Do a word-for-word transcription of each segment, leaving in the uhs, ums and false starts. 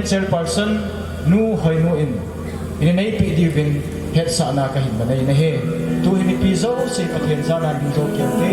Chairperson Nu Hoinu in, ina neipeh diuvin hetsahna kahin nanei nahi. Tuhin ipi jouse Pathen jal a ningjo kei ute.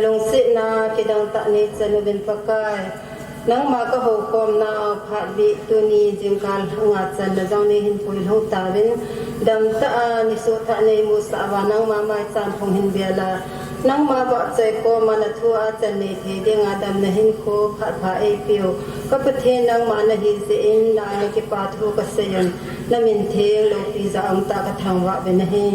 Lungsetna kidang tah nei chan uvin Pakai. Nangma ka houkhomna phat bih tuni jingkah nga channa jong nei hin puilhung tauvin. Damtah a nisuhthah nei musah uva nangma maicham phung hin bel a. Nangma vahchoi koma na thu a chan nei thei dinga damna hinkho phat pha eipeu. Ka Pathen nangma nahi jeh in na a kipa thu ka seiyin. Na min theng loupi jah a um tah ka thangvah uvin ahi.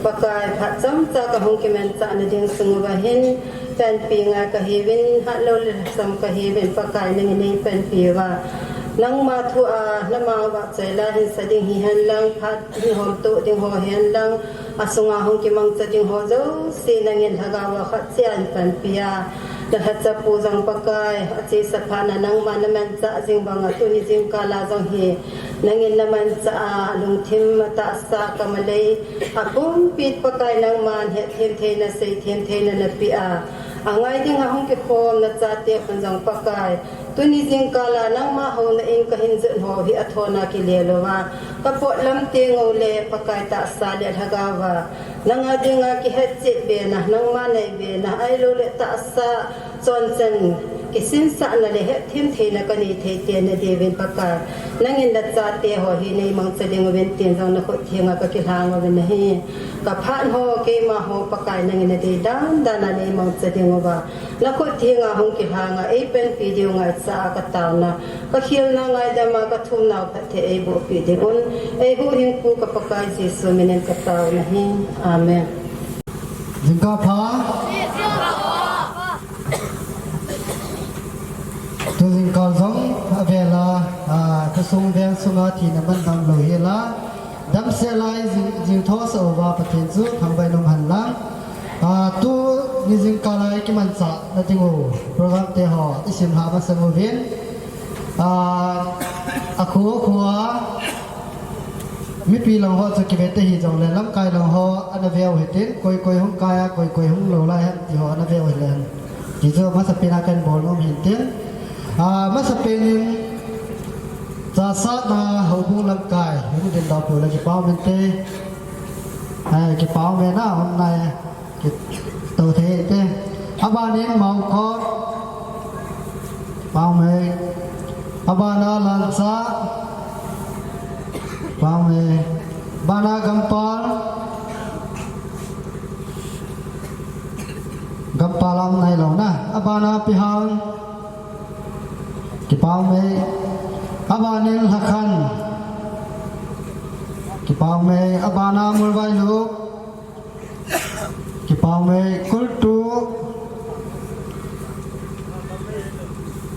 Pakai phat chomcha ka hung kimanchah na ding sung uva hin. Panpi ngai ka hiuvin, hatlou le lhasam ka hiuvin, Pakai nangin nei panpi uva. Nangma thu a, nangma vahchoi la hin sa ding hihen lang, phat hin homtoh ding ho hihen lang, asunga hung kimangcha ding ho jouse nangin lhagao a khat cheh a hin panpi a. Na lhacha pu jong Pakai, achesa phat na nangma na manchah jing banga tuni jingkah a jong hi. Nangin na manchah a, lungthim a tahsa ka malei. Apumpi Pakai nangman hetthem theina, seithem theina na pe a. Angai dinga hung kikhom na chate khun jong Pakai. Tuni jingkah a nangma houna in ka hin jot ho hi athona kile louva. Ka potlam teng uleh Pakai tahsa le lhagao va. Nanga dinga kihetchet bena, nangma nei bena, ahilouleh tahsa Chonchan kisinsahna le hetthem theina ka nei thei teng na diuvin Pakai. Nangin na chate ho hi nei mangcha ding uvin tin jong na khut thenga ka kilhang uvin ahi. Ka phat ho, keima ho Pakai nangin na dei dan dan a nei mangcha ding uva. Na khut thenga hung kilhang a ei panpi diu ngaicha a ka taona. Ka khelna ngaidam a ka thumnau phatthei ei bohpi ding un. Ei huhhingpu ka Pakai Jesu min in ka taona ahi. Amen. Jingkah pha. Tu jingkah jong avel a, ah, khosung veng sunga thina man dam lou hel a. Damsel a i jing, jingthosah uva Pathen chu thangvah in um hen lang. Ah, tuni jingkah a i kimanchah na ding u program te ho i simlha masang uvin. Ah, akhu akhu a Mipi lang ho chu kive te hijongle lamkai lang ho ana veu hitin, koi koi hung kai a, koi koi hung lou lai ham ti ho ana veu hilen. Ti chu masapen a kahin bol nom hitin. Ah, masapen in Chahsatna houbung lamkai hung dingdoh peh le kipa um inte. Ah, kipa um e na, um nai. Kito thei te. Abanin Mongkot. Pau mei. Abana Lancha. Pau mei. Abana Gampal. Gampal am nai lou na. Abana Pihang. Kipau mei. Abanin Lakhan. Kipau mei. Abana Mulvailuk. Kipau mei, kultu.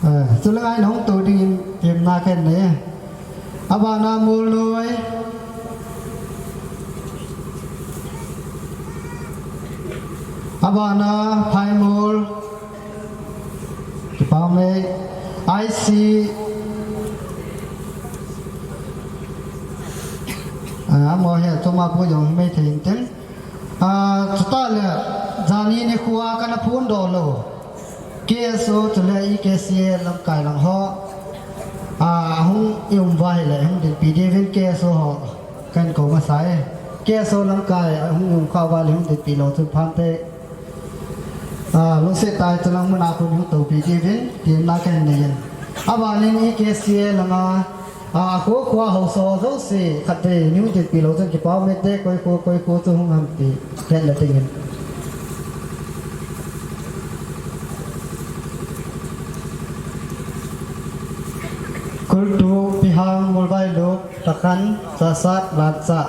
Eh, chule ngai nahung to dingin temna kahin nei. Abana Mulnoi. Abana Phaimol. Kipau mei, I C. Ah, amaho hi choma pu jong mei thei inte. Ah, chutah le, jani nikho a kana phondoh lou. K S O chule E K C A lamkai lang ho. Ah, hung i um uva ahile, hung dinpi diuvin K S O ho. Kahin kou masa e. K S O lamkai, hung um kha uva le hung dinpi lou chun phante. Ah, lungset tah a chulang mun a khun hung toupi diuvin, temna kahin nei in. Abanin E K C A langa, ah, kho kho a haosa jouse, khatvei nei hung dinpi lou chun kipau mei te, koi kho, koi kho chu hung ham ti, hetna dingin. Kultu, Pihang, Mulvailuk, Lakhan, Chahsat, Lancha.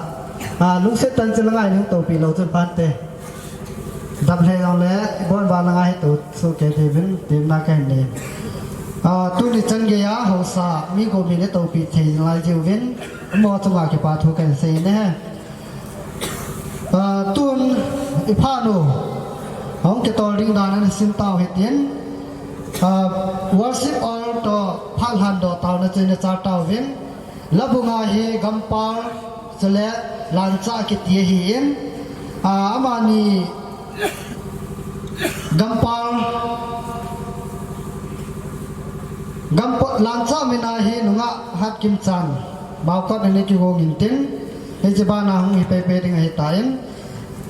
Ah, lungset tah in chulanga nei hung toupi lou chun phante. Dap le jong le, ibon uva langa hi to soh kei diuvin, temna kahin nei. Ah, tuni chan geiya haosa, mi gomin i toupi thei lai jiuvin, amaho chunga kipa thu kahin sei in ahi. Ah, tun i phat u, ahung kitol ding dan ana sim tau hitin. Ah, worship all toh phat lhandoh taona chu ina char tauvin. Labunga hi Gampal, chule Lancha kiti ahin, ah, amani Gampal, Gampal, Lancha mina hi nungah Hatkimchan, Mongkot in ana kigong intin, hiche bana hung hi pei pei ding ahitan,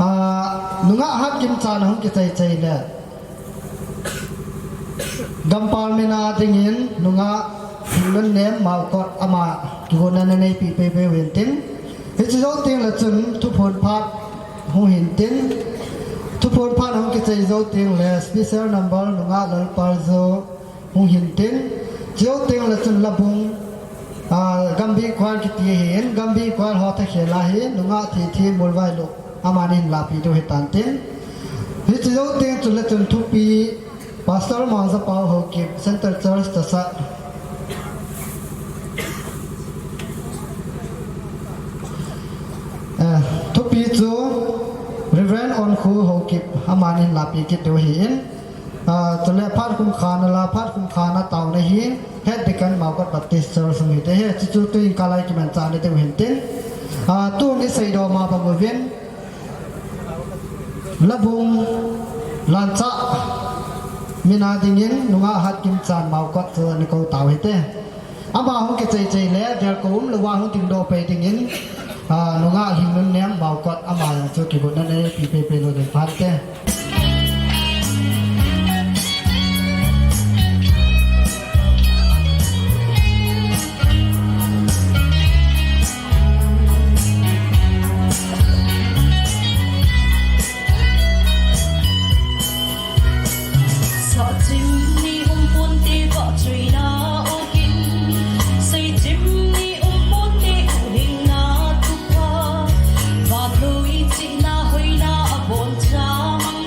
ah, nungah Hatkimchan ahung kichai chai le. Gampal mina dingin nungah Lhingnunem Maokot ama kigotna nanei pipei pei uvin tin. Hiche jou teng le chun thuphon phat hung hin tin. Thuphon phat hung kichai jou teng le special number nungah Lalpaljo hung hin tin. Jou teng le chun Labung, ah, Gambi Choir kiti hin, Gambi Choir ho thakhel a hi nungah Thithi Molvailup amani hin lapi diu hitan tin. Hiche jou teng chun le chun thupi Pastor Mangzapao Haokip, Central Church Chassad. Eh, thupi chu Reverend Onkhu Haokip amani hin lapi kit diu hin. Ah, chule phat khum khana la, phat khum khana taona hi Head Deacon Maokot Baptist Church hung hite. Hiche chu tuin kal a kimanchah na diu hin tin. Ah, tun isei doh ma bang uvin. Labung Lanchah mina dingin nungah Hatgimchan Maokot chu ana kou tau hite. Ama hung kichai chai le, vel kou umlouva hung dingdoh pei dingin, ah, nungah Lhingnunem Maokot ama jong chu kigotna nanei pipei pei lou ding phat te. Sahchim ni um ponte vahchoina okin, seichim ni um ponte huhhingna thupha, vahthoi chihna hoina aboncha mang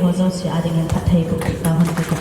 ho jouse a dingin phatthei boh peh tahen kati.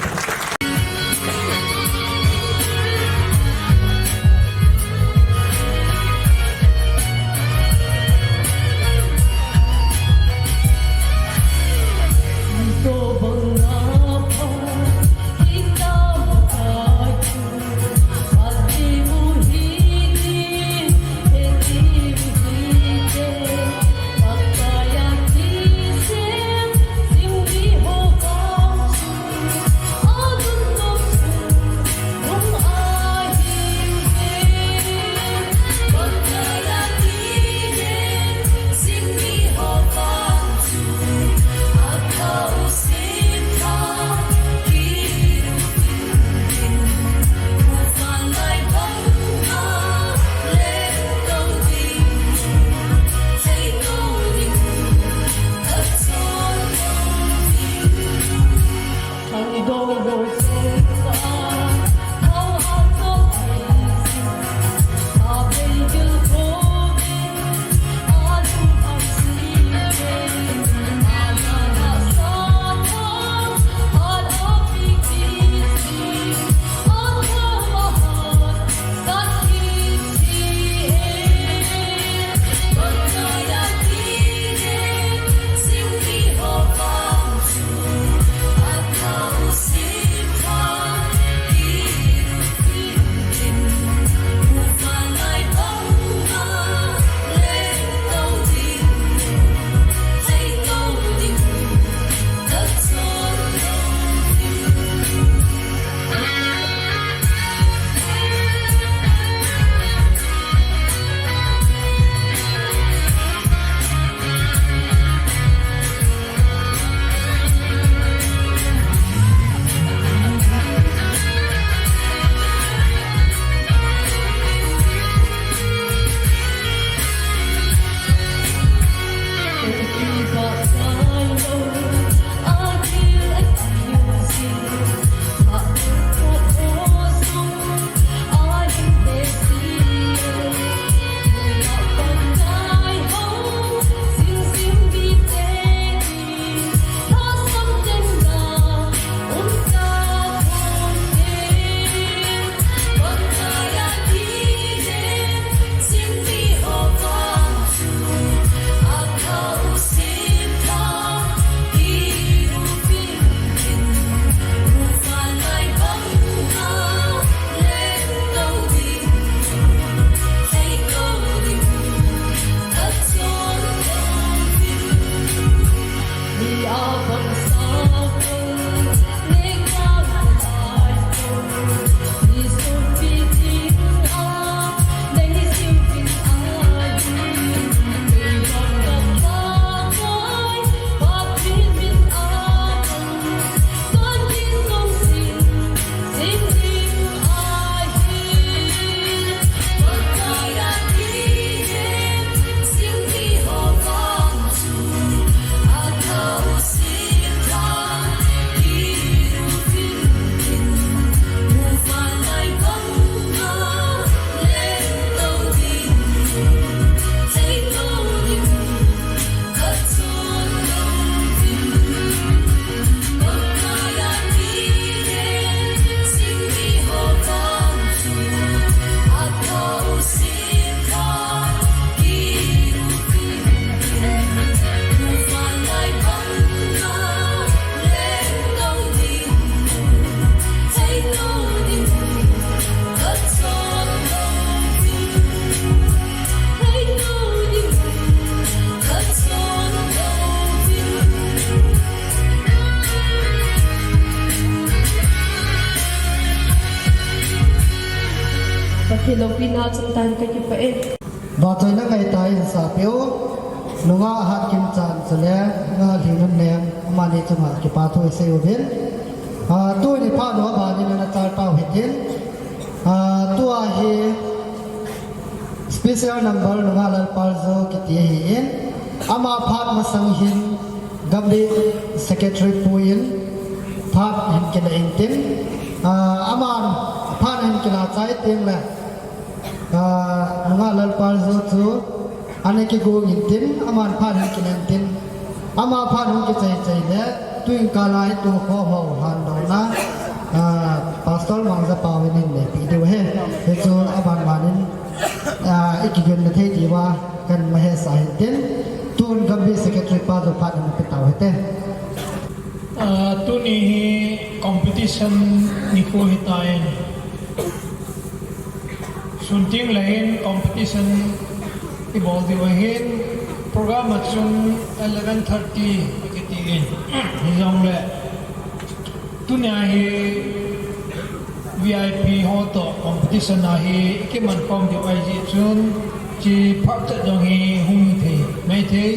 Pathen loupina chungchang kakipah e. Vahchoina ngaitai in sahpeu, nungah Hatkinchan chule nungah Lhinunnem, amani chunga kipa thu isei uvin. Ah, tuni phat lou abanin ana chal tau hitin. Ah, tua hi special number nungah Lalpaljo kiti ahin. Ama phat masang hin Gambih Secretary pu in phat hin kila intin. Ah, aman phat hin kila chai teng le. Ah, nungah Lalpaljo chu ana kigong intin, aman phat hin kila intin. Ama phat hung kichai chai le, Tuin kalai tu kho ho han do na, ah, Pastor Mangza Pau in hin le pi diu he. He chu aban ban in, ah, i ki gun na thei ti wa kan ma he sa hin tin. Tun Gambih Secretary pa zo phat na pi tau he te. Ah, tuni hi competition ni ko hi ta in. Sun ting le hin competition i bol diu ahin, program a chun eleven thirty a kiti in. Hijong le, tunia hi V I P ho to competition a hi i kiman khom diu ahi jeh chun, chi phat chat jong hi hung hi thei, mai thei,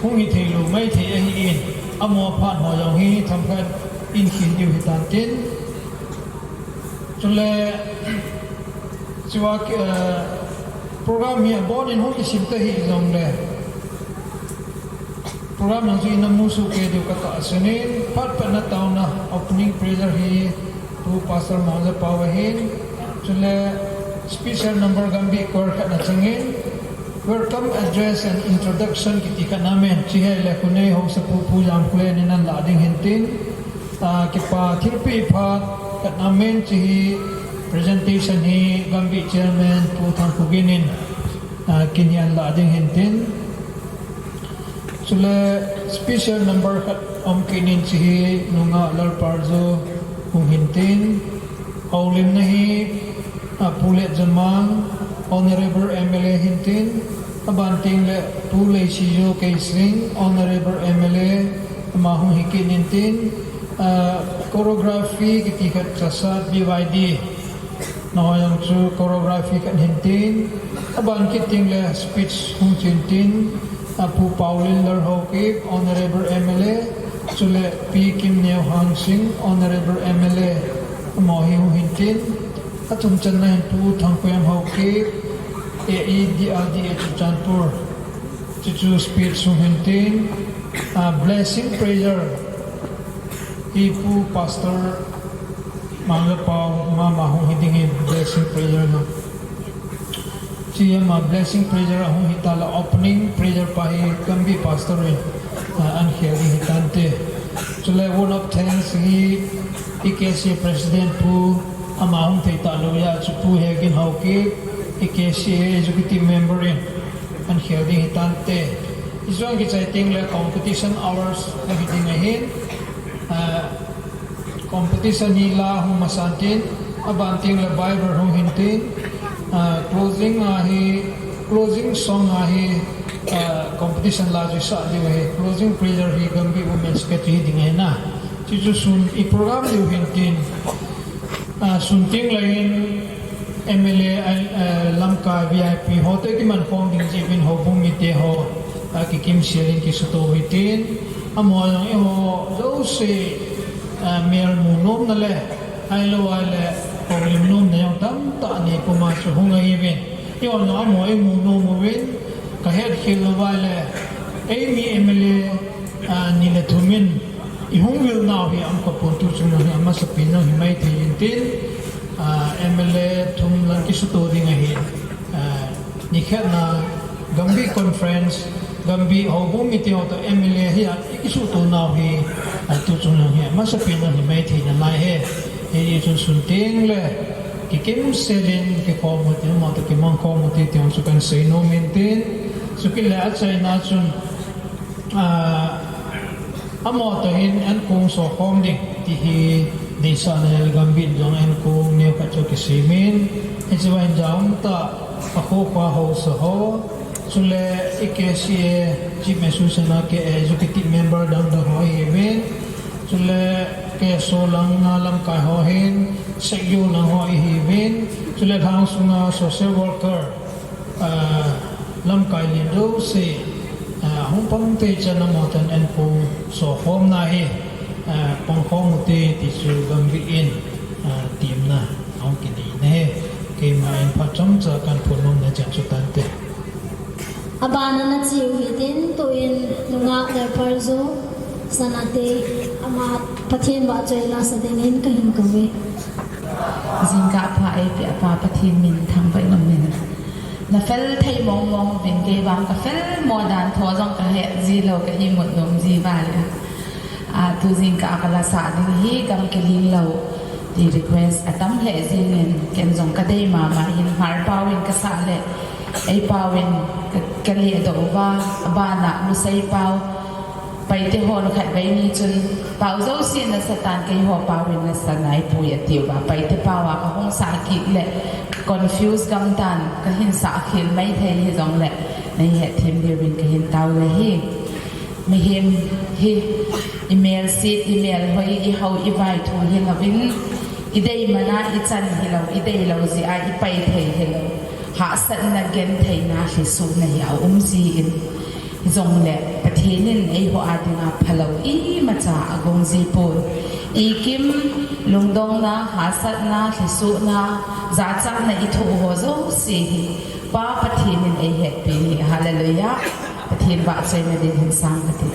hung hi thei lou, mai thei ahi in, amaho phat ho jong hi themkhat in khin diu hi tan tin. Chule, chua, eh, program hi abon in hung kisim ta hi jong le. Program jong chu ina musu kei diu ka tahsan in, phat phat na taona opening prayer hi Pu Pastor Mangza Pau ahin. Chule, special number Gambih choir khat na chang in. Welcome address and introduction kiti khat na men. Chi he le khu nei ho sa pu Pu Jangkhulen in an la ding hin tin. Ah, kipa thilpeh phat khat na men chi hi presentation hi Gambih Chairman Pu Thangkhogin in, ah, kin hi an la ding hin tin. Chule special number khat um kit in chi hi nungah Lalparjo hung hin tin. Houlimna hi, ah, Pu Letjamang, Honorable M L A hin tin. Aban ting le Pu Leisijo Keising, Honorable M L A, ama hung hi kit in tin, ah, choreography kiti khat Chasat B Y D. Nahoi jong chu choreography khat hin tin, aban kit ting le speech hung chin tin, ah, Pu Paulin Lalhaokip, Honorable M L A, chule Pi Kimneo Hangsing, Honorable M L A, amaho hi hung hin tin, athum channa hin Pu Thangkhoyam Haokip, A E D R D A Churachandpur. Chuchu speech hung hin tin, ah, blessing prayer hi Pu Pastor Mangza Pau mama hung hi ding hi blessing prayer na. Chi ama blessing prayer ahung hi ta le opening prayer pa hi Gambih Pastor in, ah, an khel ding hi tante. Chule vote of thanks hi E K C President Pu ama hung thei ta lou a chu Pu Hegin Haokip, E K C Executive Member in an khel ding hi tante. Ijong kichai ting le competition hours le hi ding ahin. Ah, competition hi la hung masan tin, aban ting le Bible hung hin tin, ah, closing a hi, closing song a hi, ah, competition la ju sa diu ahi, closing prayer hi Gambih Women Secretary hi ding ahi na. Chuchu sun i program diu hin tin, ah, sun ting le hin, M L A, eh, lamkai V I P ho te kiman khom ding jeh uvin houbung mite ho, ah, kikim sel in kisuto u hitin, amaho jong eiho jouse, ah, mel mu nomna le, ahilou le, houlim nomna jong tamtah nei puma chu hung ahiuvin. Eiho jong amaho eimu nom uvin, kahet khel lou vai le, eimi M L A, ah, ni le thum in, I hung vil nau hi a um kha pon, tu chung lang hi amasapen jong hi mai thei in tin, ah, M L A thum lang kisuto ding ahi, ah, nikhat na Gambih Conference, Gambih houbung mite ho toh M L A hi a i kisuto nau hi, ah, tu chung lang hi amasapen jong hi mai thei nalai e. Hijeh chun sun teng le kikim sel in kikhom u hite, amaho toh kimang khom u hite ti jong chu kan sei nom in tin, chukit le achaina chun, ah, amaho toh hin ankong sokhom ding ti hi deisahna le Gambih in jong ankong neo khat chu kisem in, hiche va hin jong um tah, akho kho haosa ho, chule E K C A Chief Association a K A Executive Member dang dang ho ahiuvin, chule K S O lang a lamkai ho hin, Seikgyo lang ho ahiuvin, chule lhang sunga social worker, ah, lamkai len jouse, ah, hung pang tei chan amaho toh ankong sokhomna hi, ah, pangkhom u hite ti chu Gambih in, ah, temna ahung kinei na hi. Keima in phat chomcha kahin phon nom na chan chu tante. Abana nache u hitin, tuin nungah Lalparjo Sanate, ama Pathen vahchoi lasa dingin kahin kou e. Jingkah pha eipeh pa Pathen min thangvah in um in. Nafel thei mong mong uvin, kei vang kafel mo dan tho jong kahe ji lou, ka imut nom ji vale. A, tu jingkah a ka la sah ding hi Gam Kiling Lou ti request atam lheh jingin, ken jong ka dei mama hin Hmar pau in ka sah le, ei pau in ka, ka lehdoh uva, abana Lusei pau, Paite hon khatvei ni chun, pau jouse nasa tan, keiho pau in nasa naipoi ati uva, Paite pau a ka hung sah kit le, confuse gam tan, ka hin sah khel mai thei hijongle, nei hetthem diuvin ka hin tao le hi. Mihem hi, i melsit, i melhoi, i hao, i vai thu hilouvin, i dei mana i chan hilou, i deilou jeh a i pai thei hilou. Hahsatna, gentheina, lhesohna hi a um jin. Hijongle, Pathen in eiho a dinga phalou imacha agong ji pon. Ikim, lungdongna, hahsatna, lhesohna, jachatna i thoh ho jouse hi Pa Pathen in eihetpi hi. Hallelujah. Pathen vahchoina din hin sang kati.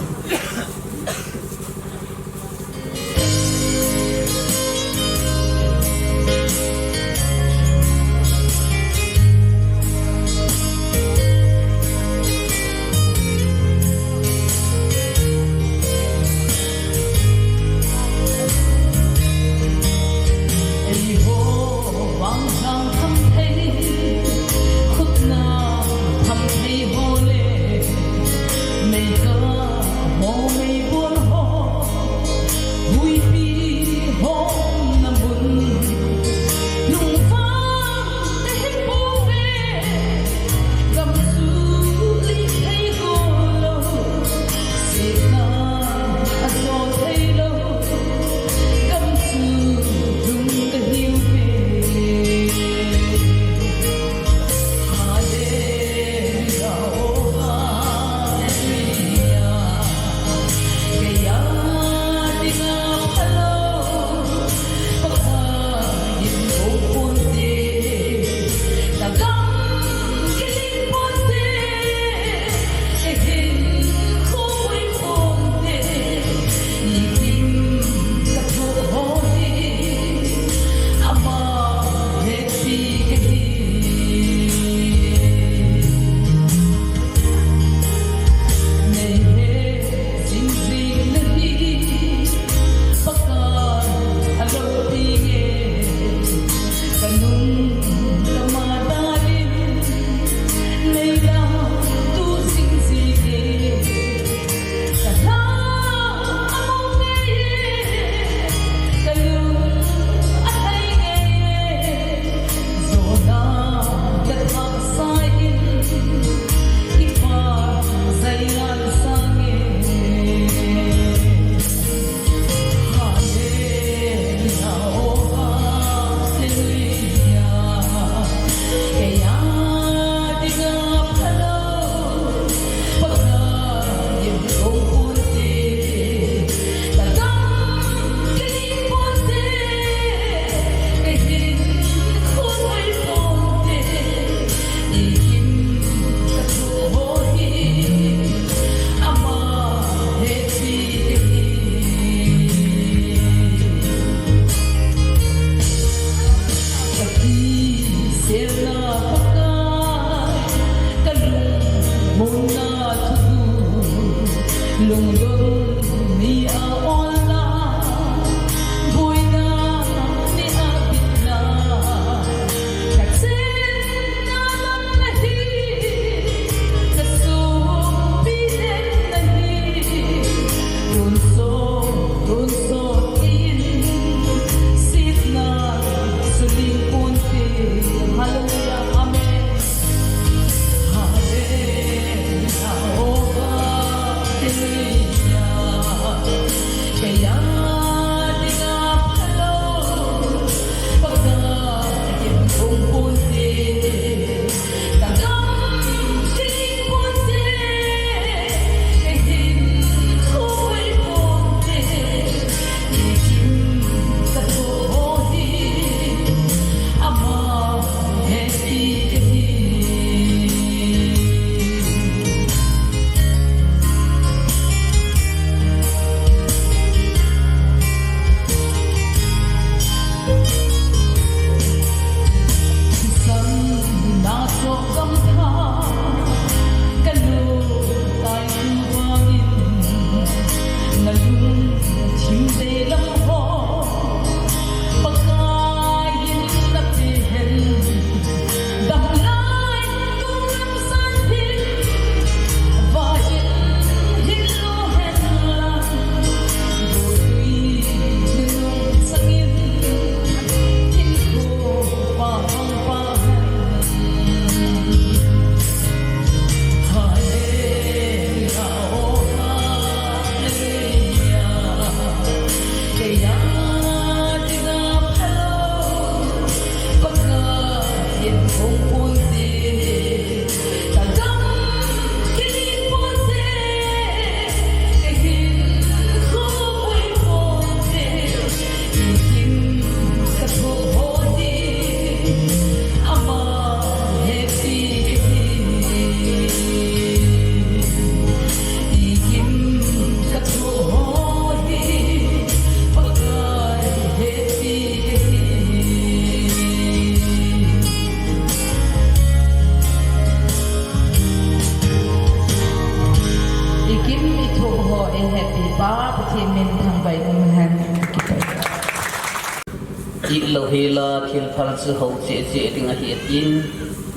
Itlou hela thil phal chu hou cheh cheh ding ahi atin,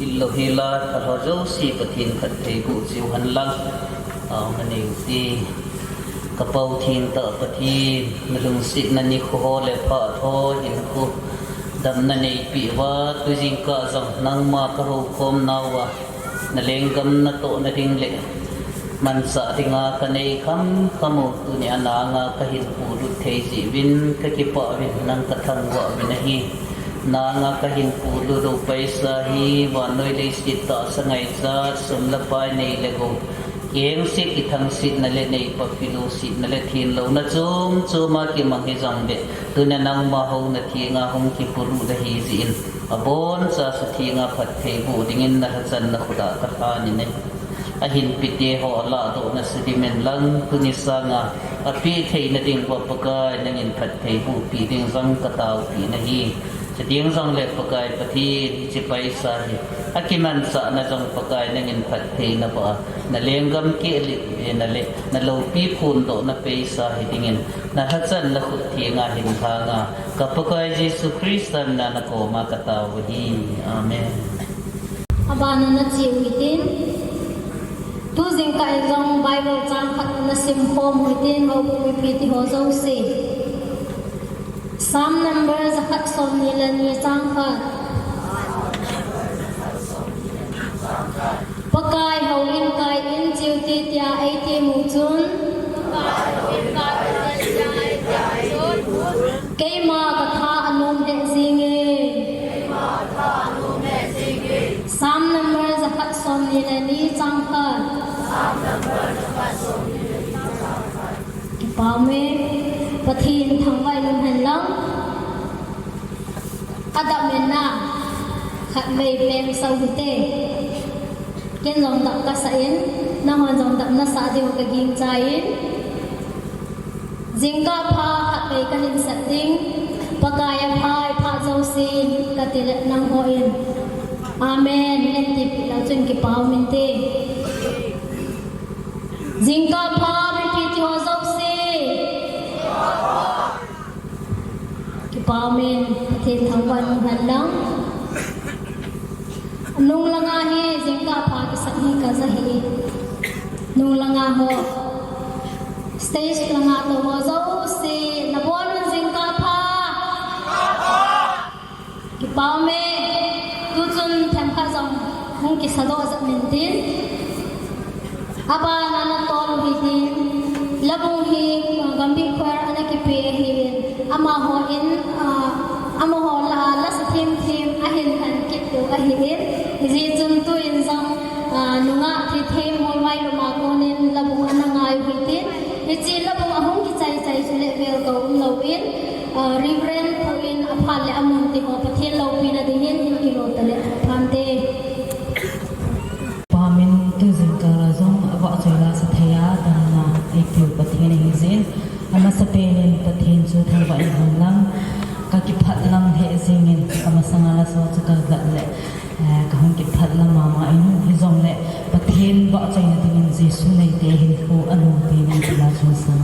itlou hela thal ho jouse Pathen phattheiboh cheu hen lang, amen. Ka Pau thengtah Pathen, na lungsetna nikho ho le phat ho hinkho damna neipeh uva, tu jingkah jong nangma ka houkhom nauva, na lenggam natohna ding le manchah dinga ka nei khamkham u, tuni a nanga ka hin polut thei jeh uvin ka kipah uvin, nang ka thangvah uvin ahi. Nanga ka hin polut u paisa hi vannoi leiset tahsa ngaichat, sum le pai nei le gou, kengse kithangsetna le neipapi lungsetna le thenlouna chom choma kimang hijongle, tuna nangma houna thenga hung kipolut ahi jeh in, aboncha suthenga phattheiboh dingin na lhachanna khut a ka lhan in ahi. Ahin pete ho alahdohna sudim hen lang, tuni sanga apeh theina ding uva Pakai nangin phattheiboh peh ding jong ka taopi nahi. Chuteng jongle Pakai Pathen, hiche paisa hi akimanchahna jong Pakai nangin phattheina boh a, na lenggam keh le, na le, na loupi phondohna paisa hidingin, na lhachanna khut thenga hin lhanga, ka Pakai Jesu Christa mina na koma ka tao u ahi. Amen. Abana na che u hitin. Tu jingkah in jong Bible chang khat na simkhom u hitin, houbung mipi ti ho jouse. Psalm number jakhat somni le ni chang khat. Pakai houin kaiin cheu hite tia eiti mu chun, keima ka tha anom lheh jenge. Psalm number jakhat somni le ni chang khat. Kipah ume, Pathen thangvah in um hen lang. Adap in na, khatvei peng sau hite. Ken jong dap kasah in, nahon jong dap nasah diu ka gingchan. Jingkah pha khatvei kahin sat ding, Pakai a pha, pha jouse kati le nangho in, Amen, nen tipeh leu chun kipah um inte. Jingkah pha mipi ti ho jouse. Kipah ume, Pathen thangvah in um hen lang. Nung langa hi jingkah pha kisah hi kaja hih e. Nung langa ho, stage langa tou ho jouse, nabon un jingkah pha. Kipah ume, tuchun themkhat jong hung kisadoh jep intin. Abana natol u hitin, Labung hi, ah, Gambih Choir ana kipe ahin, amaho in, ah, amaho la, lasa themthem ahin lhen kit u ahin, hijeh chun tuin jong, ah, nungah themthem Holmai lum a konin Labung ana ngai u hitin, hiche Labung ahung kichai chai chule vel kou umlouvin, ah, Reverend Pu in aphat le amun ti ho Pathen loupina dingin hin kilo tale phante. Pamin tu jingkah a jong avahchoi lasa thei a damna eipeu Pathen ahi jeh in, amasapen in Pathen chu thangvah in um hen lang, ka kiphatlam lheh jengin, amasanga lasa chu kavet le, eh, kahung kiphatlam mama in, hijongle Pathen vahchoina dingin Jesu neite hinkho anom pi nin tila chun sang.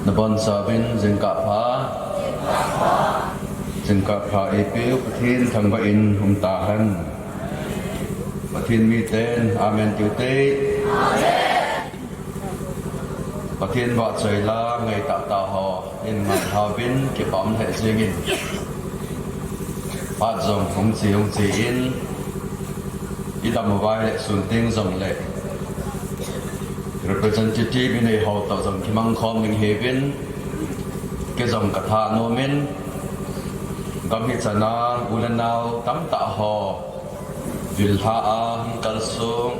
Nabonchauvin jingkah pha. Jingkah pha eipeu Pathen thangvah in umtahen. Pathen miten amen tiute. Pathen vahchoi la ngaitah tah hon ngailhauvin kipah lheh jengin. Phat jong hung che hung che in, idam uvah le sun teng jongle representative inei ho toh jong kimangkhom ding ihiuvin, kei jong katha nomin, gam hichan a u le nao tamtah ho vil lha a hung kalsong,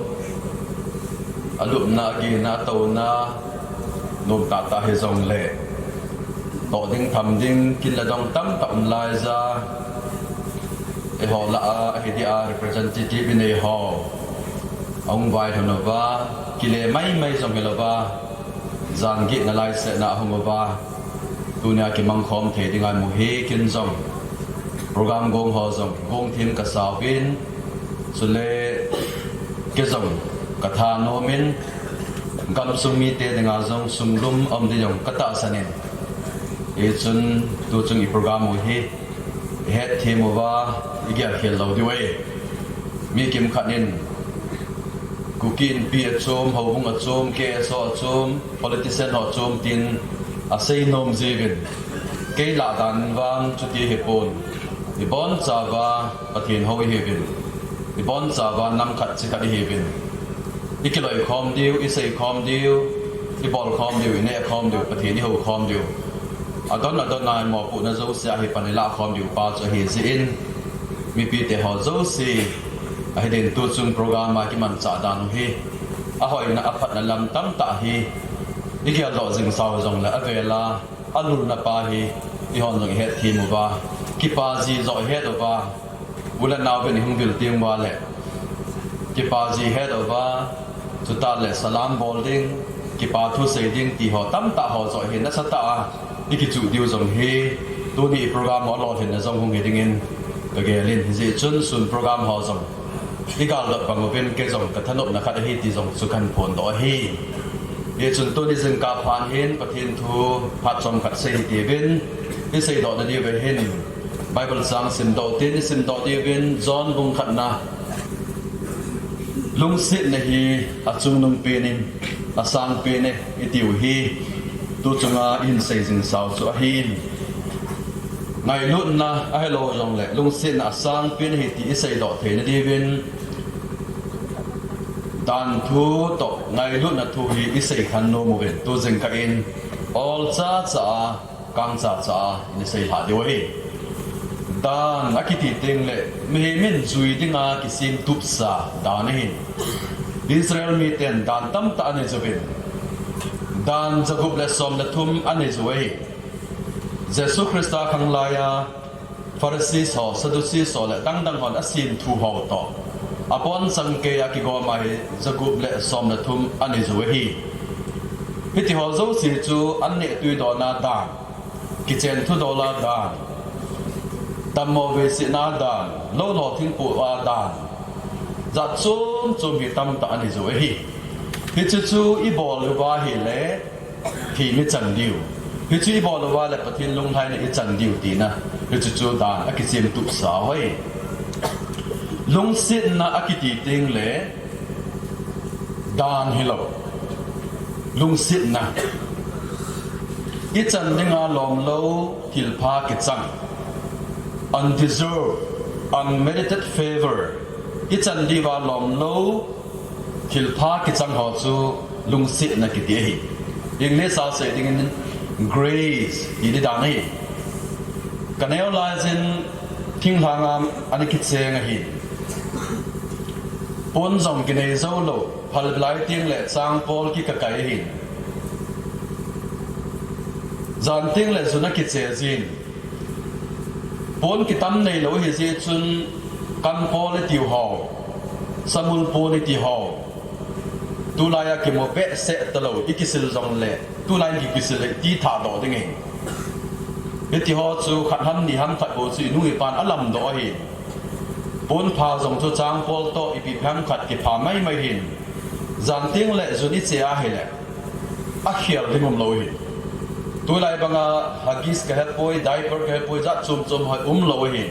alupna, agehna, atouna, nom tahtah hijongle, toh ding tham ding kin le dong tamtah um laija, eiho lah a, ahi dia representative inei ho ahung vailhun uva, kile maimai jong hilouva, jan get nalaiseh na ahung uva, tunia kimangkhom thei dinga imu hi. Kin jong program gong ho jong gong them kasauvin, chule kei jong katha nomin, gamsung mite dinga jong sunglum um ding jong katahsan in. Hichun tuchung iprogram u hi ihetthem uva, igel khel lou diu ahi. Mi kimkhat in Kuki Inpi achom, houbung achom, K S O achom, politician ho achom tin asei nom jiuvin, kei lah dan vang chuti hipon, ibonchauva Pathen hou ihiuvin, ibonchauva nam khat chi khat ihiuvin, ikiloikhom diu, iseikhom diu, ibolkhom diu, inehkhom diu, Pathen ihoukhom diu, adon adon a imopohna jouse a hipan ilahkhom diu pa chu ahijeh in, mipite ho jouse, ahidin tuchung program a kimanchah dan u hi, ahoina aphatna lam tamtah hi igeldoh jing sau jongle, avela alulna pa hi eihon jong ihetthem uva, kipa ji joh ihet uva, u le nao uvin ihung vil teng uva le, kipa ji het uva, chuteng le salam bol ding, kipa thu sei ding ti ho tamtah ho joh hi nasatah a ikichuh diu jong hi, tuni program u alolhinna jong hung hi dingin kagelin, hijeh chun sun program ho jong igaldot bang uvin kei jong kathanopna khat ahi ti jong chu kahin phondoh ahi. Hichun tuni jingkah phat hin Pathen thu phat chomkhat sei hitiuvin, iseidohna diuva hin Bible chang simdoh tin isimdoh diuvin, John bung khatna, lungsetna hi achungnung pen in, asang pen e itiu hi, tuchunga ihin sei jing sau chu ahin. Ngailutna ahilou jongle lungsetna asang pen ahi ti iseidoh theina diuvin, danthu toh ngailutna thu hi isei khen nom uvin, tu jingkah in olcha cha a, kangcha cha a isei lhah diu ahi. Dan akiti tengle mihem in jui dinga kisemtupsa dan ahin. Israel miten dan tamtah anei uvin, dan jagup le som le thum anei u ahi. Jesu Christa khanglai a Pharisee ho, Sadducee ho le dangdang hon asemthu ho toh abonchan keiya kigom a hi jagup le som le thum anei u ahi. Hitiho jouse chu anneh tuidona dan, kichen thudol a dan, dammo veisetna dan, lou lho thingpoh a dan, jat chom chom hi tamtah anei u ahi. Hiche chu ibol uva ahile thim ichan diu, hichu ibol uva le Pathen lunglhaina ichan diu tina, hichu chu dan akisemtupsa ahi. Lungsetna akiti tengle dan hilou, lungsetna, ichan dinga lomlou thilpha kichang, undeserved, unmerited favor, ichan diuva lomlou thilpha kichang ho chu lungsetna kiti ahi. English a sei dingin grace ti ding dan ahi. Kaneo laiyin thinglhang a ana kicheng ahin, pon jong kinei joulou, phalbi lai tengle changpol kikakai ahin, jan tengle jun akiche jin, pon kitam neilou ahijeh chun, kampol itiu ho, samul pon iti ho, tulai a kimu behseh talou, ikisil jongle tulai in kikisil le iti thahdoh ding ahi. Hitiho chu khat ham ni ham khat bou chu inu ipan alamdoh ahi. Pon pha jong chu changpol toh ipi phem khat kipha maimai hin, jan tengle jun iche ahile akhel ding umlou ahi. Tulai banga Huggies kahepoi, diaper kahepoi, jat chom chom hoi umlou ahi.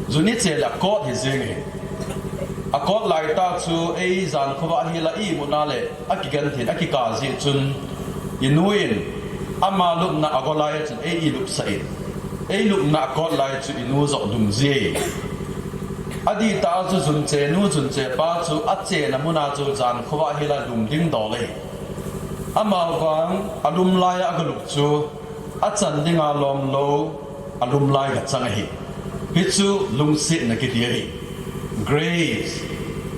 Juni chele akot hi jing ahi. Akot laitah chu ei jan khovah hila imuna le akigenthei in akikah jeh chun, inu in ama lupna ago lai a chun ei ilupsah in, ei lupna akot lai chu inu jong lum ji. Adih tah a chu junche nu junche pa chu achena muna chu jan khovah hila lum ding dol ahi. Amavang alum lai a agalup chu achan dinga lomlou, alum lai gachang ahi. Hichu lungsetna kiti ahi. Grace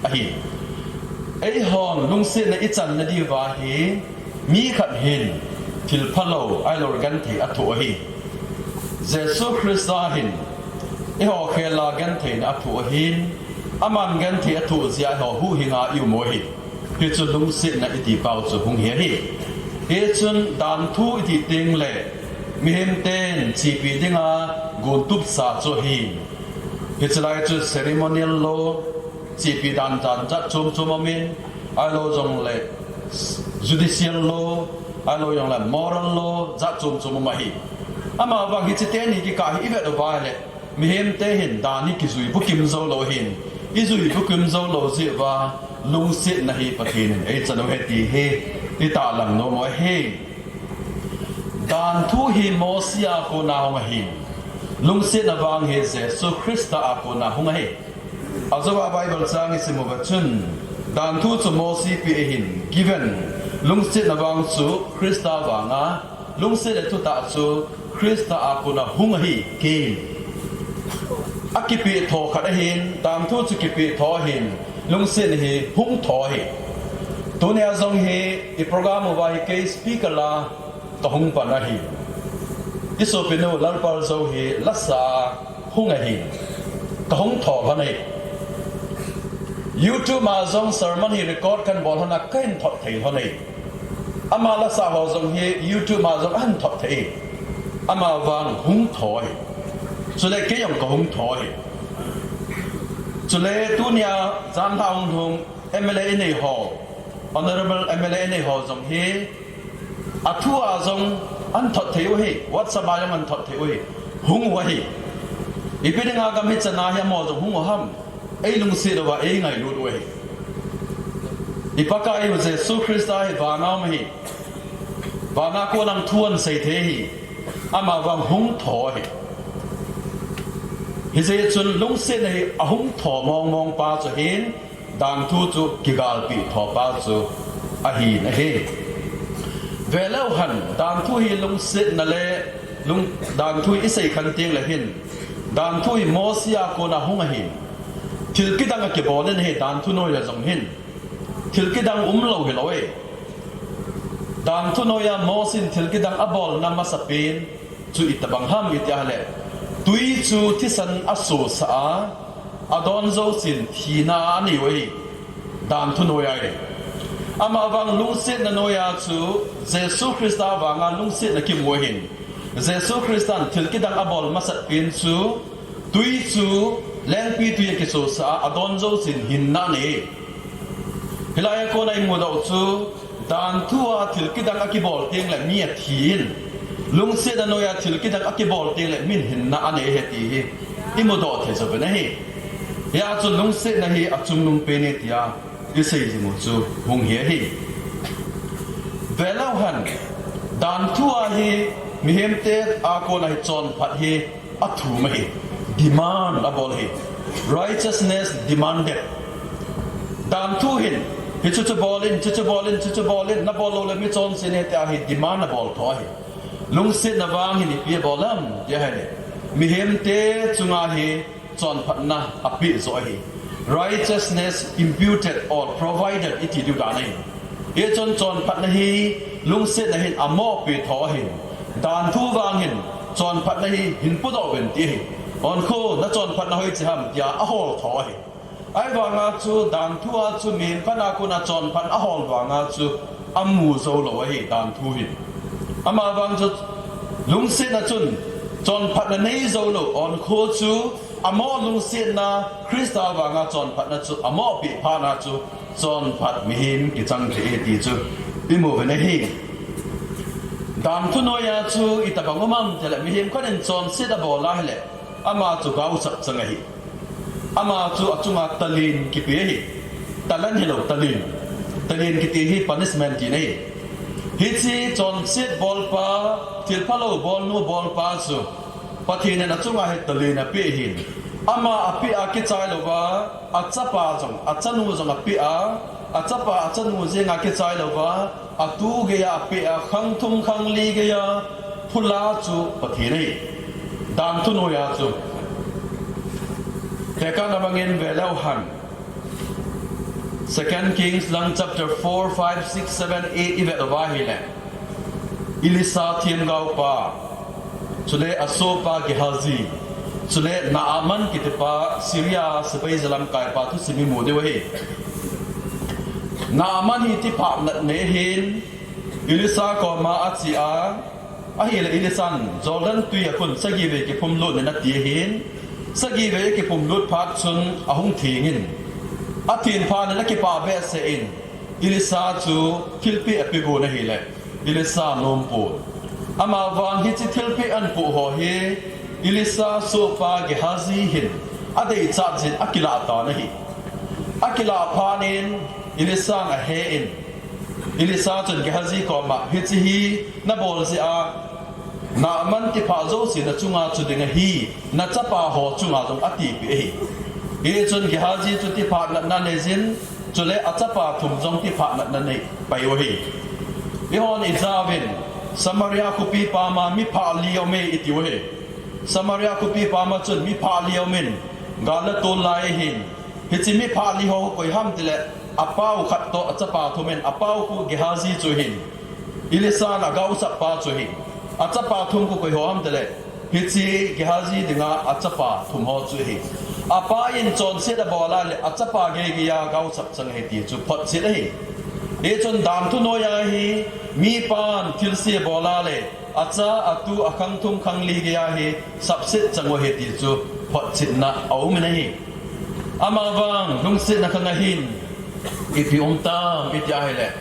ahi. Eihon lungsetna ichanna diuva hi mi khat hin thilphalou ahilou genthei athoh ahi. Jesu Christa hin eiho khela gentheina athoh ahin, aman genthei athoh jeh a eiho huhhinga ium u ahi. Hichu lungsetna iti pau chu hung hi ahi. Hichun danthu iti tengle mihemten chepi dinga gontupsa chu ahi. Hiche lai chu ceremonial law, chepi dan dan jat chom chom umin, ahilou jongle judicial law, ahilou jongle moral law jat chom chom um ahi. Amavang hiche teni kikah hi ivet uva le mihemte hin dan hi kijui bukim joulou ahin, ijui bukim joulou jeh uva lungsetna hi Pathen in eichan u ahi ti hi itahlang nom u ahi. Danthu hi Mosi a kona hung ahin, lungsetna vang hi Jesu Christa a kona hung ahi. Ajouva Bible chang isim uva chun, danthu chu Mosi peh ahin, given, lungsetna vang chu Christa vanga, lungset le thutah chu Christa a kona hung ahi, came. Akipeh tho khat ahin, danthu chu kipeh tho ahin, lungsetna hi hung tho ahi. Tunia jong hi i program uva hi kei speaker la kahung pan ahi. Isopinu Lalpaljou hi lasa hung ahi. Kahung tho lhon ahi. YouTube a jong sermon hi record kahin bol lhon a kahin thot thei lhon ahi. Ama lasa ho jong hi YouTube a jong ahin thot thei. Amavang hung tho ahi. Chule kei jong kahung tho ahi. Chule tunia janhi hung lhung M L A inei ho, Honorable M L A inei ho jong hi, athua jong ahin thot thei u ahi, WhatsApp a jong ahin thot thei u ahi, hung u ahi. Ipi dinga gam hichan a hi amaho jong hung u ham, eilungset uva eingailut u ahi. I Pakaiyu Jesu Christa hi vana um ahi. Vana kona thu ahin sei thei ahi. Amavang hung tho ahi. Hijeh chun lungsetna hi ahung tho mong mong pa chu ahin, danthu chu kigalpeh tho pa chu ahin ahi. Veleu hen, danthu hi lungsetna le lung, danthu hi isei khen tengle hin, danthu hi Mosi a kona hung ahin, thil kidang akibol in ahi, danthu noiya jong hin thil kidang umlou hilou e. Danthu noiya Mosi in thil kidang abolna masapen chu itobang ham itia le, twi chu thisan asosah a, adon jousen thina anei u ahi, danthu noiya ahi. Amavang lungsetna noiya chu Jesu Christa vanga lungsetna kimu ahin, Jesu Christan thil kidang abol masatpen chu twi chu lengpitwi akisosah a, adon jousen hinna anei. Hilai a kona imudoh chu, danthu a thil kidang akibol tengle mi athi in, lungsetna noiya thil kidang akibol tengle min hinna anei ahi ti hi imudoh thei jouvin ahi. Hia chu lungsetna hi achungnung pen e tia isei jing u chu hung hi ahi. Veleu hen, danthu a hi mihemte a kona hi chonphat hi athum ahi, demand abol ahi. Righteousness demanded. Danthu hin, hichu chu bol in, chuchu bol in, chuchu bol in, nabol loule mi chonse nahi tia hi demand abol tho ahi. Lungsetna vang hin ipi abol ham tia ahile, mihemte chunga hi chonphatna apeh joh ahi. Righteousness imputed or provided iti diu dan ahi. Hichun chonphatna hi lungsetna hin amohpeh tho ahin, danthu vang hin chonphatna hi hin pudoh uvin ti ahi. Onkho, nachonphatna hoiche ham tia ahol tho ahi. Ahivanga chu danthu a chu mihem khat a kona chonphatna ahol vanga chu amu joulou ahi danthu hin. Amavang chu lungsetna chun chonphatna nei joulou, onkho chu amoh lungsetna Christa vanga chonphatna chu amohpeh phatna chu chonphat mihem kichang thei e ti chu imu uvin ahi. Dan thu noiya chu itobang um ham tile, mihem khat in chonset abol a hile, ama chu gaosap chang ahi. Ama chu achunga talent kipe ahi. Talent hilou, talent. Talent kiti hi punishment tina ahi. Hiche chonset bolpa, thilphalou bolnu bolpa chu Pathen in achunga hi talent apeh ahin. Ama apeh a kichai louva, achapa jong, achanu jong apeh a, achapa achanu jenga kichai louva, atu geiya apeh a, khang thum khang li geiya phula chu Pathen ahi. Dan thu noiya chu. Tekahna bangin veleu hen. Second Kings lang chapter four, five, six, seven, eight ivet uva ahile, Elisha themgaopa, chule asohpa Gehazi, chule Naaman kitipa Syria sepai jalamkaipa thusim imu diu ahi. Naaman hi thiphat natna nei ahin, Elisha koma ache a, ahile Elishan Jordan twi a khun sagivei kiphumlut in ati ahin, sagivei akiphumlut phat chun ahung thengin, athen phat in akipah behseh in, Elisha chu thilpeh apegon ahile, Elisha anompon. Amavang hiche thilpeh ahinpoh ho hi, Elisha sohpa Gehazi hin adeichat jeh in akilah tan ahi. Akilah phat in, Elishan ahen, Elisha chun Gehazi koma, hiche hi nabol jeh a, Naaman thiphat jouse nachunga chu ding ahi, nachapa ho chunga jong atipeh ahi. Hichun Gehazi chu thiphat natna aneiyin, chule achapa thum jong thiphat natna anei pai u ahi. Eihon ijauvin, Samaria khopi pama mi phah li aume itiu ahi. Samaria khopi pama chun mi phah li aumin, gal atol lai ahin. Hiche mi phah li ho koi ham tile, apau khat toh achapa thum in, apau khu Gehazi chu ahin. Elishan agaosappa chu ahi. Achapa thum khu koi ho ham tile, hiche Gehazi dinga achapa thum ho chu ahi. Apa in chonset abol a le, achapa geigeiya gaosap chang ahi ti chu photchet ahi. Hichun dan thu noiya hi, mipan thilse abol a le, acha, atu, akhang thum khang li geiya hi sapset chang u ahi ti chu photchetna aumin ahi. Amavang lungsetna khang ahin, ipi um tam iti ahile,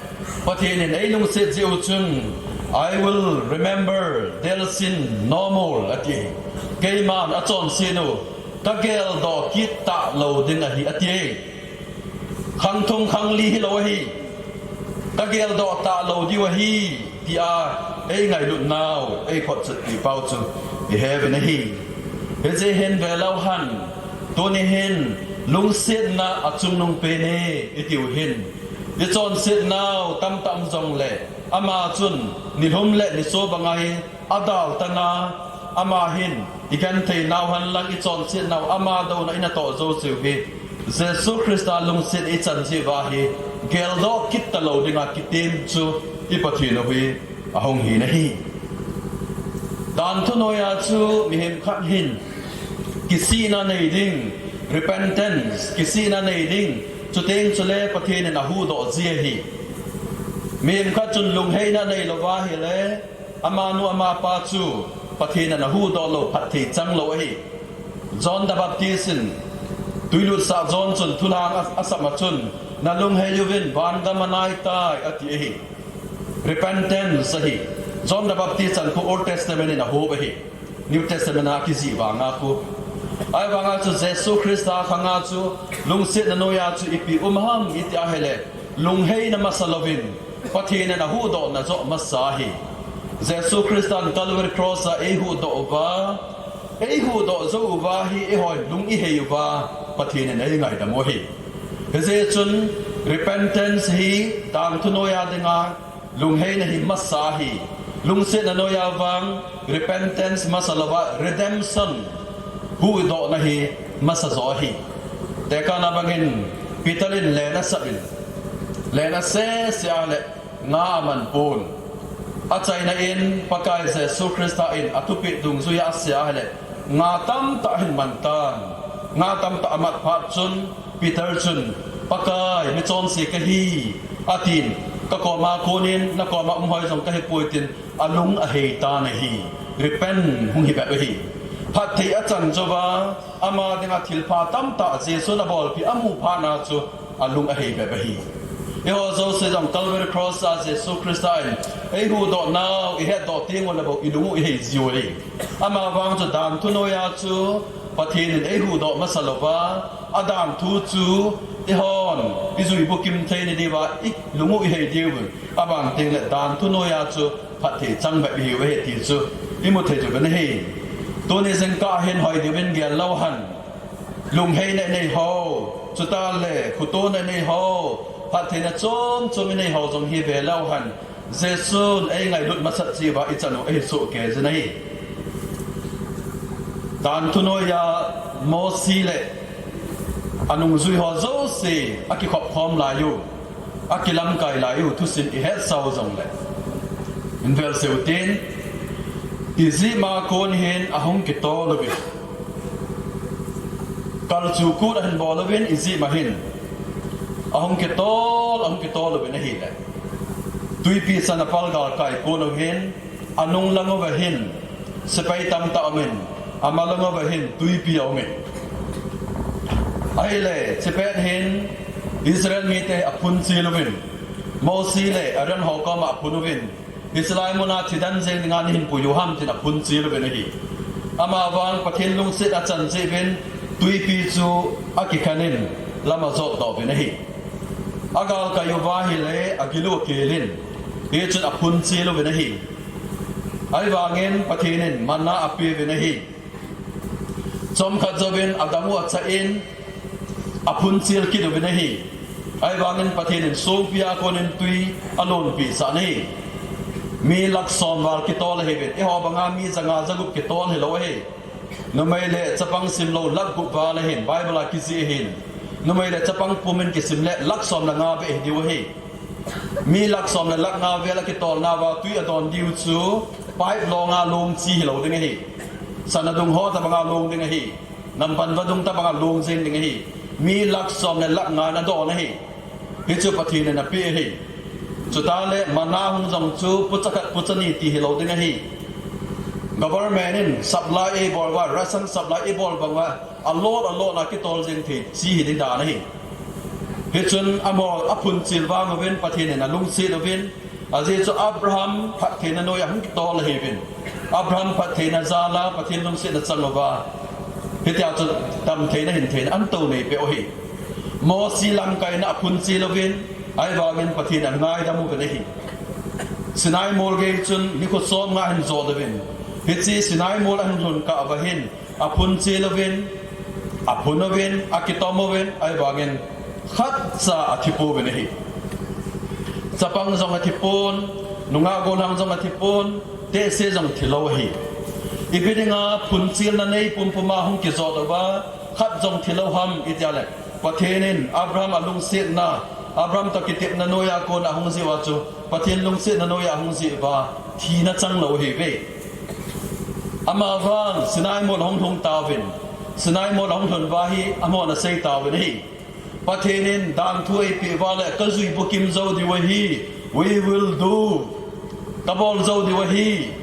Pathen in eilungset jeh u chun, I will remember their sin no more, ati. Keiman achonset u kageldoh kit talou ding ahi, ati. Khang thum khang li hilou ahi, kageldoh talou diu ahi, tia eingailutnau, eiphotchetpi pau chu iheuvin ahi. Hijeh hin veleu hen, tuni hin lungsetna achungnung pen e itiu hin, ichonsetnau tamtah um jongle, ama chun nilhum le niso banga hi adaltanga, ama hin igentheinau henlang ichonsetnau ama douna inatoh jouseu hi, Jesu Christa lungset ichan jeh uva hi, geldoh kit talou dinga kitem chu i Pathen u hi ahung hin ahi. Dan thu noiya chu mihem khat hin kisihna nei ding, repentance, kisihna nei ding, chuteng chule Pathen in ahuhdoh ji ahi. Mihem khat chun lungheina neilouva ahile, amanu amapa chu Pathen in ahuhdoh lou, phatthei changlou ahi. John the Baptist in, twilutsah John chun thulhang a, asam a chun, nalungheiuvin, vangam anaitai, ati ahi. Repentance ahi. John the Baptist chan khu Old Testament in ahop ahi. New Testament a kijih vanga khu. Ahivanga chu Jesu Christa khanga chu lungsetna noiya chu ipi um ham iti ahile, lungheina masa louvin, Pathen in ahuhdohna joh masa ahi. Jesu Christan Calvary Cross a eihuhdoh uva, eihuhdoh jou uva hi eihon lung ihei uva, Pathen in eingaidam u ahi. Hijeh chun repentance hi dan thu noiya dinga lungheina hi masa ahi. Lungsetna noiya vang repentance masa louva redemption, huhdohna hi masa jo ahi. Tekahna bangin Peter in len asap in, len asese a le nga aman pon. Achaina in Pakai Jesu Christa in athupeh dungjuiya asea ahile, nga tamtah ahin man tan. Nga tamtah amat phat chun Peter chun, Pakai, michonse kahi, atin, kakoma konin, nakoma umhoi jong kahipoi tin, alung ahei tan ahi. Repent hung hi bep ahi. Phatthei achan jouva, ama dinga thilpha tamtah Jesun abolpeh amu phatna chu alung ahei bep ahi. Eiho jouse jong Calvary Cross a Jesu Christa in Eihuhdoh nau ihetdoh teng uleh bou ilung u ihei jiu ahi. Amavang chu danthu noiya chu Pathen in eihuhdoh masa louva, adanthu chu eihon ijui bukim thei na diuva ilung u ihei diu. Abang tengleh danthu noiya chu phatthei chang bep ihiu ahi ti chu imu thei jiu ahi. Tuni jingkah hin hoi diuvin gel lou hen. Lungheina inei ho, chuteng le khotona inei ho, phattheina chom chom inei ho jong hi ve lou hen. Jesun eingailut masat cheh uva ichan u eisoh kei jin ahi. Danthu noiya Mosi le anungjui ho jouse akikhop khom lai u, akilamkai lai u thusim ihetsau jongleh, invel seu tin, Egypt a kon hin ahung kitol uvin. Kalchuh kut ahin bol uvin Egypt a hin. Ahung kitol, ahung kitol uvin ahileh, twipi chan a palgal kai kon u hin, anung lang uva hin sepai tamtah umin, ama lang uva hin twipi aumin. Ahileh, chepet hin Israel mite aphunchil uvin, Mosi le Aaron ho koma aphun uvin, Israel muna thidan jeng dinga nahin pui u ham tin aphunchil uvin ahi. Amavang Pathen lungset achan jeh uvin twipi chu akikhen in lam ajotdoh uvin ahi. Agalkai uva ahileh agil u akelin, hichun aphunchil uvin ahi. Ahivangin Pathen in manna apeuvin ahi. Chomkhat jouvin adang u achah in aphunchil kit uvin ahi. Ahivangin Pathen in songpi a konin twi alonpeh sah in ahi. Mi lakh som val kitol ahiuvin, eiho banga mi janga jagup kitol hilou ahi. Numei le chapang simlou lakh gup val ahin, Bible a kijih ahin. Numei le chapang pumin kisim leh lakh som le nga beh hidiu ahi. Mi lakh som le lakh nga vel akitolna uva twi adon diu chu pipe longa long chi hilou ding ahi. Sana dung ho tabanga long ding ahi. Nampan vadung tabanga long jeng ding ahi. Mi lakh som le lakh nga in adon ahi. Hichu Pathen in apeh ahi. Chuteng le manna hung jong chu pucha khat pucha ni ti hilou ding ahi. Government in supply eibol uva, ration supply eibol bang uva, alot alot a kitol jeng thei chi hi ding dan ahi. Hichun amaho aphunchil vang uvin Pathen in alungset uvin, ajeh chu Abraham phattheina noiya hung kitol ahiuvin, Abraham phattheina jal a Pathen lungsetna chang uva, hitia chu damtheina hintheina ahin tou neipeh u ahi. Mosi lamkaina aphunchil uvin, ahivangin Pathen in angaidam uvin ahi. Sinai mol gei chun nikho som nga ahin jot uvin, hiche Sinai mol ahin lhun kah uva hin, aphunchil uvin, aphun uvin, akitom uvin, ahivangin khatcha athipouvin ahi. Chapang jong athipon, nungah gollhang jong athipon, tehse jong thilou ahi. Ipi dinga phunchilna nei pumpum a hung kijot uva khat jong thilou ham itia leh, Pathen in Abraham alungsetna, Abraham toh kitepna noiya kona ahung jeh uva chu, Pathen lungsetna noiya ahung jeh uva thina changlou ahiuve. Amavang Sinai mol ahung lhung tauvin, Sinai mol ahung lhun uva hi amahon asei tauvin ahi. Pathen in danthu eipeh uva leh kajui bukim jou diu ahi, we will do. Kabol jou diu ahi.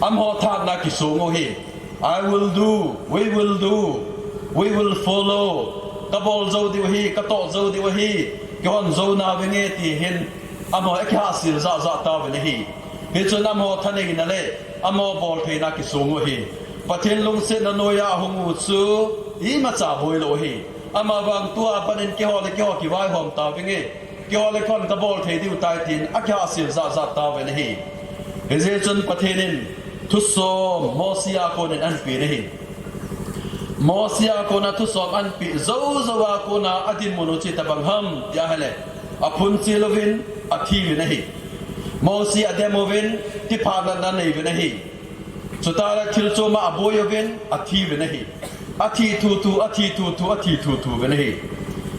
Amaho thanna kisong u ahi. I will do, we will do, we will follow. Kabol jou diu ahi, katoh jou diu ahi. Kihon jou nauvinge ti hin amaho akihahsel jahjah tauvin ahi. Hichun amaho thaneina le amaho boltheina kisong u ahi. Pathen lungsetna noiya ahung u chu imacha boilou ahi. Amavang tua pat in keiho le keiho kivaihom tauvinge. Keiho le keiho in kabol thei diu tai tin akihahsel jahjah tauvin ahi. Hijeh chun Pathen in thusom Mosi a konin ahinpeh in ahi. Mosi a kona thusom ahinpeh joujou a kona adinmun u chu itobang ham ti ahileh, aphunchil uvin, athiuvin ahi. Mosi adem uvin, thipha natna aneiuvin ahi. Chuteng le thil chom a aboi uvin, athiuvin ahi. Athi thuthu, athi thuthu, athi thuthu uvin ahi.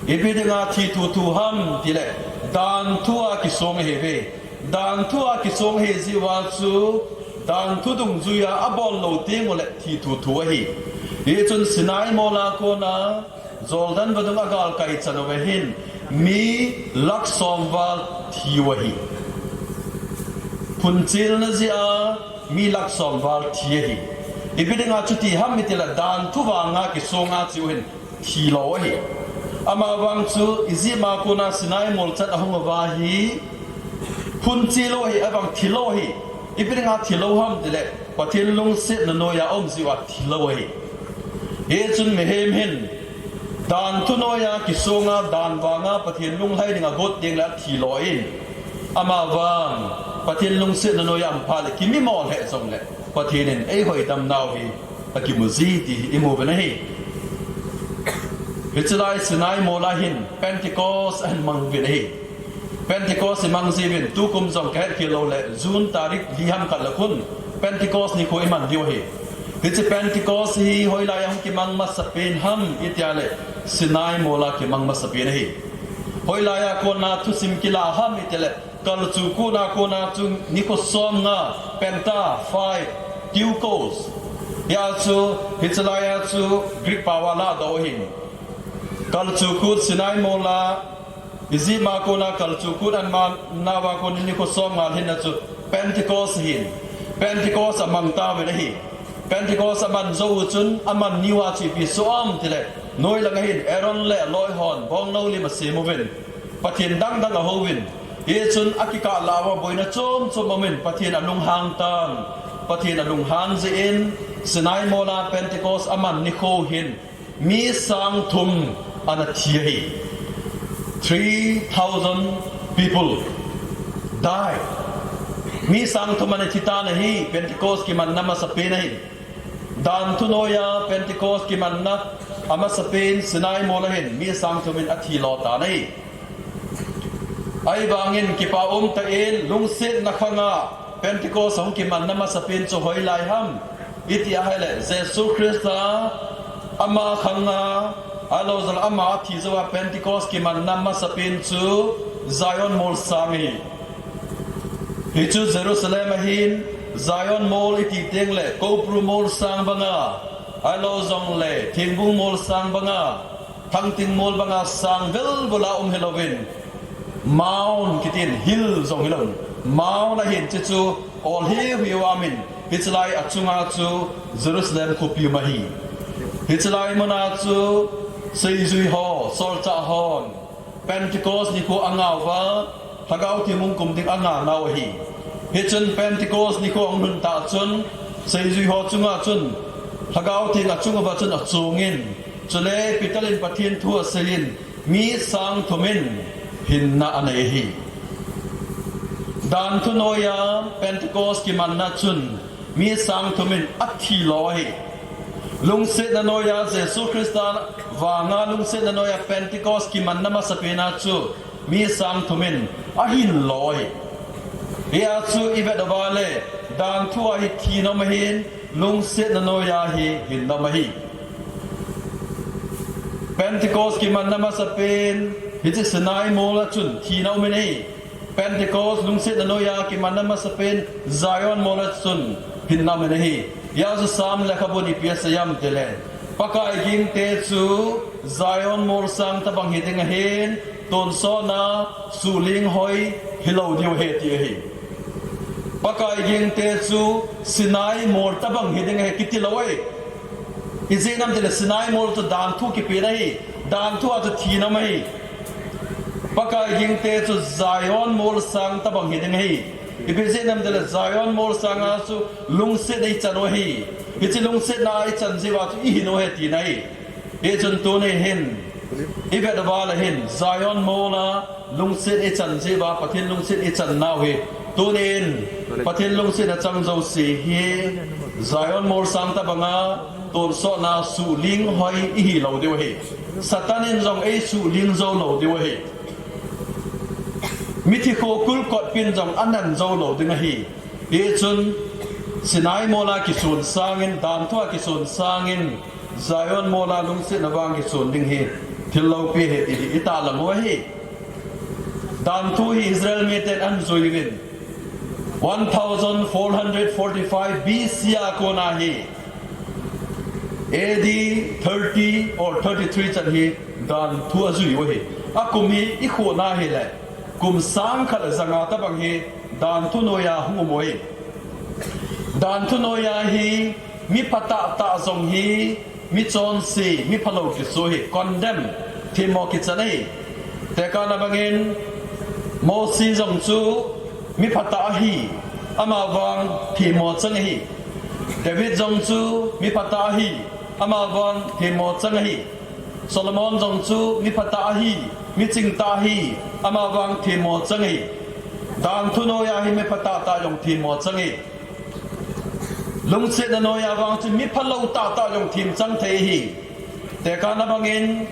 Ipi dinga thi thuthu ham tileh, danthu a kisong ahiuve. Danthu a kisong ahi jeh uva chu, danthu dungjuiya abol lou teng uleh thi thuthu ahi. Hichun Sinai mol a kona Jordan vadung agalkai chan uva hin mi lakh som val thiu ahi. Phunchilna jeh a mi lakh som val thi ahi. Ipi dinga chuti ham itileh danthu vanga kisonga cheu hin thilou ahi. Amavang chu Egypt a kona Sinai mol chan ahung uva hi phun chi lou ahi, ahivang thi lou ahi. Ipi dinga thi lou ham tile, Pathen lungsetna noiya aum jeh uva thi lou ahi. Hichun mihem hin, dan thu noiya kisonga, dan vanga Pathen lunglhai dinga agot tengle athi lou in. Amavang, Pathen lungsetna noiya aum phat le, kimimo lheh jongle, Pathen in eihoidam nau hi akimu ji ti hi imu uvin ahi. Hiche lai Sinai mol a hin Pentecost ahin mang uvin ahi. Pentecost imang ji uvin, tukum jong kahet khel lou le, June tarik li ham khat le khun Pentecost nikho iman diu ahi. Hiche Pentecost hi hoilai a hung kimang masapen ham itia le, Sinai mol a kimang masapen ahi. Hoilai a kona thusim kila ham itia le, Kalchuh kut a kona chu nikho som nga, Penta, five, Theotokos. Hia chu, hiche lai a chu Greek pao a ladoh ahin. Kalchuh kut Sinai mol a, Egypt a kona kalchuh kut ahin man nauva kon nikho som nga lhinna chu Pentecost ahin. Pentecost amang tauvin ahi. Pentecost aman jou u chun, aman ni uva chu ipi soh ham tile, noilang a hin Aaron le aloi hon bongnou lim asem uvin, Pathen dangdang ahouvin. Hichun akikah lah uva boina chom chom aumin, Pathen alunghang tan. Pathen alunghang jeh in, Sinai mol a Pentecost aman nikho hin, mi sang thum ana thi ahi. Three thousand people die. Mi sang thum ana thi tan ahi, Pentecost kimanna masapen ahin. Dan thu noiya Pentecost kimanna amasapen Sinai mol a hin mi sang thum in athi lou tan ahi. Ahivangin kipa um tah in lungsetna khanga Pentecost ahung kimanna masapen chu hoilai ham iti ahile, Jesu Christa ama khanga, ahilou jongle ama athi jouva Pentecost kimanna masapen chu Zion mol sang ahi. Hichu Jerusalem ahin, Zion mol iti tengle, Koupru mol sang banga, ahilou jongle, Thingbung mol sang banga, Thangting mol banga sang velvel a um hilouvin, mount kitin, hill jong hilouvin, mount ahin, hichu ol hiu hiu a um in, hiche lai achunga chu Jerusalem khopi um ahi. Hiche lai muna chu seijui ho, solchah hon, Pentecost nikho angah uva, Lhagao Theng hung kum ding angah nau ahi. Hichun Pentecost nikho ahung lhun tah chun, seijui ho chunga chun, Lhagao Theng achung uva chun achongin, chule Peter in Pathen thu aseiyin, mi sang thum in hinna anei ahi. Dan thu noiya Pentecost kimanna chun, mi sang thum in athi lou ahi. Lungsetna noiya Jesu Christa vanga lungsetna noiya Pentecost kimanna masapen a chu mi sang thum in ahin lou ahi. Hia chu ivet uva le, dan thu a hi thina um ahin, lungsetna noiya hi hinna um ahi. Pentecost kimanna masapen, hiche Sinai mol a chun thina um in ahi. Pentecost lungsetna noiya kimanna masapen Zion mol a chun hinna um in ahi. Hia chu Sam lekhabun ipi asei ham tile, Pakai gingte chu Zion mol sang tobang hiding ahin, tonsotna suhling hoi hilou diu ahi ti ahi. Pakai gingte chu Sinai mol tobang hiding ahi kiti lou ahi. Ijeh inem tile Sinai mol chu dan thu kipen ahi, dan thu a chu thina um ahi. Pakai gingte chu Zion mol sang tobang hiding ahi. Ipi jeh inem tile Zion mol sanga chu lungsetna ichan u ahi. Hiche lungsetna ichan jeh uva chu ihin u ahi tina ahi. Hichun tuni hin, ivet uva le hin, Zion mol a lungset ichan jeh uva, Pathen lungset ichan nau hi, tunin, Pathen lungset achang jouse hi, Zion mol sang tobanga, tonsotna suhling hoi ihi lou diu ahi. Satan in jong eisuhling jou lou diu ahi. Mithi khokul kotpin jong anan jou lou ding ahi. Hichun, Sinai mol a kisun sangin, dan thu a kisun sangin, Zion mol a lungsetna vang kisun ding hi, thil loupi ahi ti hi itahlang u ahi. Dan thu hi Israel miten anjui uvin. One thousand four hundred forty-five B C a kona hi, A D thirty or thirty-three chan hi dan thu ajui u ahi. Akum hi ikhuhna hile, kum sang khat le janga tobang hi dan thu noiya hung um u ahi. Dan thu noiya hi mi phatah tah jong hi, mi chonse, mi phalou kiso hi, condemn, themmo kichan ahi. Tekahna bangin, Mosi jong chu, mi phatah ahi, amavang themmo chang ahi. David jong chu mi phatah ahi, amavang themmo chang ahi. Solomon jong chu mi phatah ahi, mi chingtah ahi, amavang themmo chang ahi. Danthu noiya hi mi phatah tah jong themmo chang ahi. Lungsetna noiya vang chu mi phalou tahtah jong themchang thei ahi. Tekahna bangin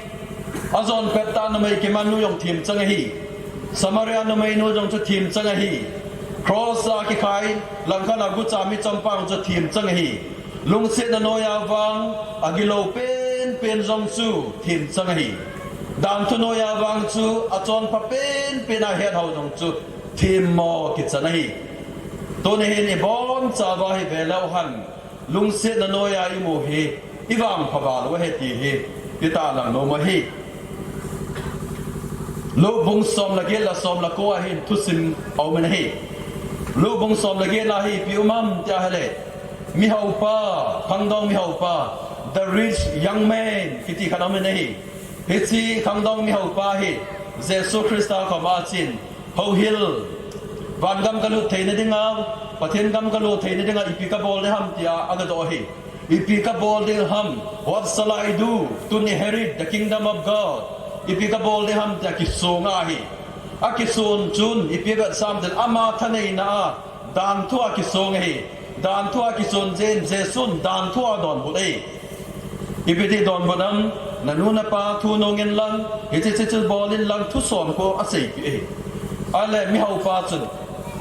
ajon pettah numei kimannu jong themchang ahi. Samaria numeinu jong chu themchang ahi. Cross a kikhai langkhat a gucha mi chompang chu themchang ahi. Lungsetna noiya vang agilou penpen jong chu themchang ahi. Danthu noiya vang chu achonpha penpen a hethou jong chu themmo kichan ahi. Tuni hin ibonchauva hi veleu hen, lungsetna noiya imu hi ivangpha val u ahi ti hi itahlang nom ahi. Luke bung somle get le somle ko a hin thusim aumin ahi. Luke bung somle get na hi ipi um ham tia ahile, mihaopa, khangdong mihaopa, the rich young man kiti khat aumin ahi. Hiche khangdong mihaopa hi Jesu Christa koma chun, houhil, vangam kalut theina dinga, Pathen gam kalut theina dinga ipi kabol ding ham tia agadoh ahi. Ipi kabol ding ham, what shall I do to inherit the kingdom of God? Ipi kabol ding ham tia kisong ahi. Akison chun ipi avetsah ham itile ama thaneina a danthu a kisong ahi. Danthu a kison jeh in Jesun danthu a donbut e. Ipi ti donbut ham, nanu napa thu nung inlang, hiche hiche chu bol inlang thusom kho aseipeh e. Ahile mihaopa chun,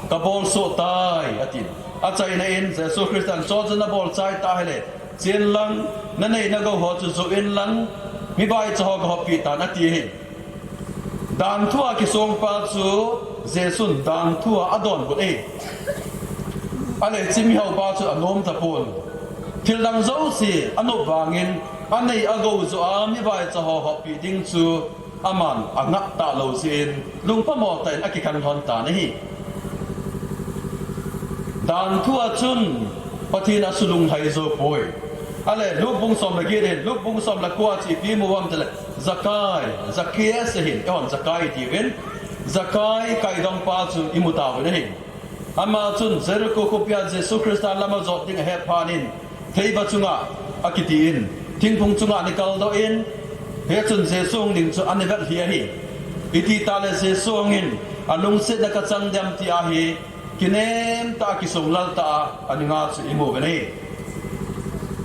kabolsoh tai atin. Achaina in Jesu Christan, chujou nabol chai tah ahile, chen lang, nanei nagou ho chu joh inlang, mivaicha ho gahoppeh tan ati ahi. Danthu a kisongpa chu Jesun danthu a adonbut e. Ahile hiche mihaopa chu anom tapon. Thildang jouse anop vangin anei agou joh a mivaicha ho hoppeh ding chu aman angah talou jeh in lungphamo tah in akikhen lhon tan ahi. Danthu a chun Pathen asulunghai jou poi. Ahile Luke bung somle get in, Luke bung somle ko a chu ipi imu uvem itile, Zakai, Zacchaeus ahin, eihon Zakai itiuvin, Zakai kaidongpa chu imu tauvin ahi. Ama chun Jericho khopia Jesu Christa lam ajot ding ahet phat in, theiba chunga akiti in, thingphung chunga ana kaldoh in, hichun Jesu hung ding chu ana vetlhi ahi. Iti tah le Jesu hungin, alungsetna kachang dem tia hi, kinem tah a kisong lal tah a aninga chu imu uvin ahi.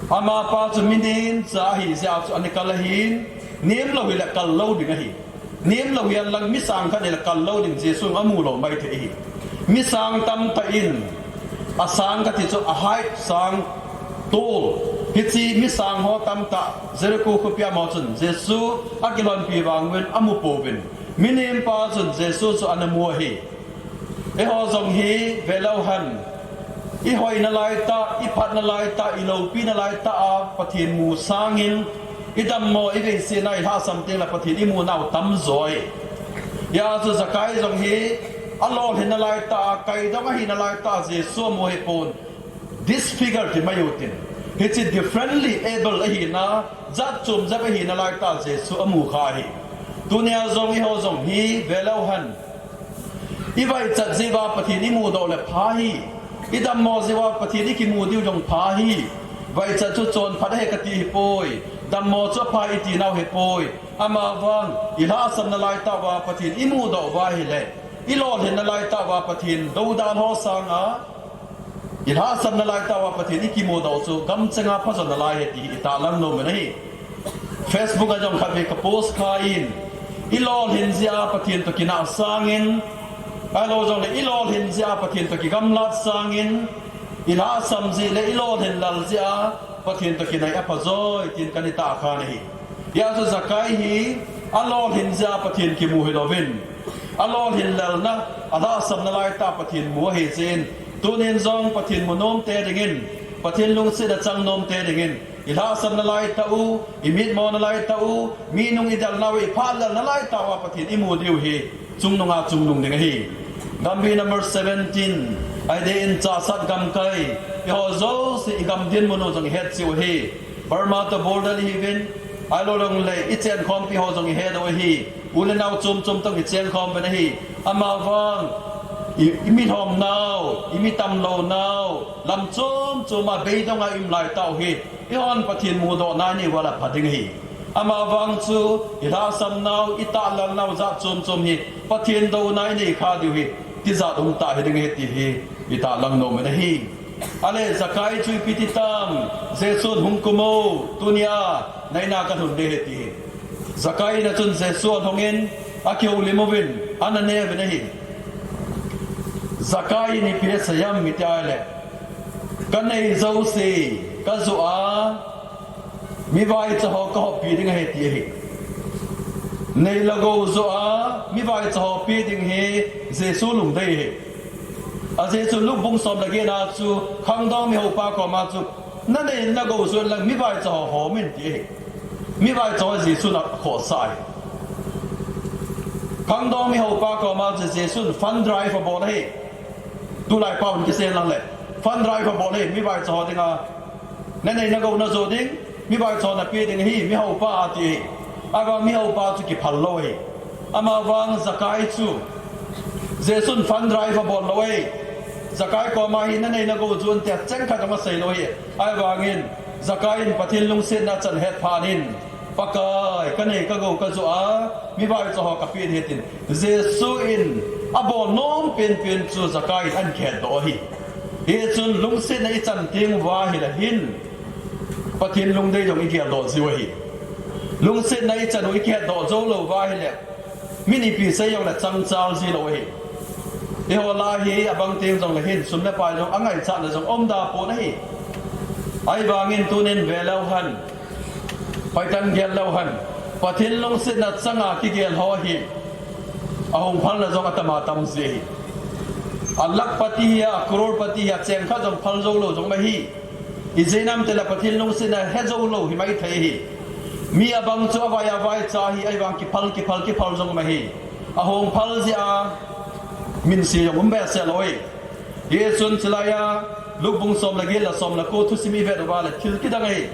Amapa chu mi nemcha ahi jeh a chu ana kal ahin, nemlou hile kal lou ding ahi. Nemlou hihen lang mi sang khat hile kal lou ding, Jesun amu lou maithei ahi. Mi sang tamtah in, asang kati chu a height, sang, tall. Hiche mi sang ho tamtah Jericho khopia amaho chun Jesu akilhonpi vang uvin amu pouvin, mi nempa chun Jesu chu ana mu ahi. Eiho jong hi veleu hen, ihoina laitah, iphatna laitah, iloupina laitah a Pathen mu sangin, idammo, iveisetna, ilhahsam tengle Pathen imu nau tamjo ahi. Hijeh chun Zakai jong hi alolhinna laitah a, kaidong ahina laitah a Jesu amu ahipon, disfigure ti mai utin, hiche differently able ahina, jat chom jep ahina laitah a Jesu amu kha ahi. Tunia jong eiho jong hi veleu hen, ivaichat jeh uva Pathen imudoh le pha ahi. Idammo jeh uva Pathen ikimu diu jong pha ahi. Vaichat chu chonphat ahi kati ahipoi. Dammo chu apha iti nau ahipoi. Amavang, ilhahsamna laitah uva Pathen imudoh uva ahile, ilolhinna laitah uva Pathen doudal ho sanga, ilhahsamna laitah uva Pathen ikimudoh chu gamchenga phajona lai ahi ti itahlang nom u ahi. Facebook a jong khatvei ka post kha in, ilolhin jeh a Pathen toh kinah sangin, ahilou jongle ilolhin jeh a Pathen toh kigamlat sangin, ilhahsam jeh le ilolhin lal jeh a Pathen toh kinai aphajoi tin kana tahkhan ahi. Hijeh chun Zakai hi alolhin jeh a Pathen kimu hilouvin, alolhin lelna, alhahsamna laitah Pathen mu ahi jeh in, tunin jong Pathen mu nomte dingin, Pathen lungsetna chang nomte dingin, ilhahsamna laitah u, imitmona laitah u, mi nung idel nau, iphat lelna laitah uva Pathen imu diu hi chungnunga chungnung ding ahi. Gamgi number seventeen, ahideh in Chassad gamkai, eiho jouse igam dinmun u jong ihet cheh u ahi. Burma toh border ihiuvin, ahilou jongle ichenkhompi ho jong ihet u ahi. U le nao chom chom toh kichengkhom uvin ahi. Amavang, I, i mi lhom nau, i mi tam lou nau, lam chom chom a beidong a i um lai tau hi, i hon Pathen mudoh nai nei uva la pha ding ahi. Ama vang chu, i lhasam nau, i tahlang nau jat chom chom hi, Pathen douna i nei kha diu hi, tijat um ta hi ding ahi ti hi, i tahlang nom in ahi. Ale Zakai chu ipi ti tam, Jesun hung kum o, tunia, na in a ka lhun ding ahi ti hi. Zakai in a chun Jesu a lhungin, a kihoulim uvin, ana ne uvin ahi. Zakai in ipi asei ham iti a le, ka nei jouse, ka joh a, mi vaicha ho ka hoppi ding ahi ti ahi. Nei le gou joh a, mi vaicha ho pe ding hi, Jesu lungdei ahi. Ajeh chu Luke bung som le get na chu, khangdong mi hopa koma chu, na nei na gou joh in lang mi vaicha ho hom in ti ahi. Mi vaicha ho Jesun akhohsah ahi. Khangdong mi hopa koma chu Jesun fund drive abol ahi. Tulai pau in kisei lang le. Fund drive abol ahi, mi vaicha ho dinga. Na nei na gou na joh ding, mi vaicha ho na pe ding ahi, mi hopa ati ahi. Ahivang mi hopa chu kiphal lou ahi. Ama vang Zakai chu. Jesun fund drive abol lou ahi. Zakai koma hi na nei na gou joh in tia cheng khat ama sei lou ahi. Ahivangin, Zakai in Pathen lungsetna chan het phat in, Pakai, ka nei ka gou ka joh a, mi vaicha ho ka pe ding ahi tin. Jesu in abol nom penpen chu Zakai in ahin kihetdoh ahi. Hichun lungsetna i chan teng uva hi le hin, Pathen lungdei jong i geldoh jiu ahi. Lungsetna i chan u i kihetdoh jou lou uva hi le, min ipi sei jong le changchal ji lou ahi. Eiho lah a hi abang teng jong le hin, sum le pai jong angaichat le jong um da pon ahi. Ahivangin tunin ve leu hen, paitan gel leu hen, Pathen lungsetna changa kigel ho hi, ahung phal na jong atama tam ji ahi. A lakhpati hi a, crorepati hi a, cheng khat jong phal jou lou jong ahi. Ijeh inem itile Pathen lungsetna he jou lou hi maithei ahi. Mi abang chu avai avai cha hi, ahivang kiphal, kiphal, kiphal jong ahi. Ahung phal jeh a, minse jong um behseh lou ahi. Hichun chulai a, Luke bung som le get le som le ko thusim i vet uva le thil kidang ahi.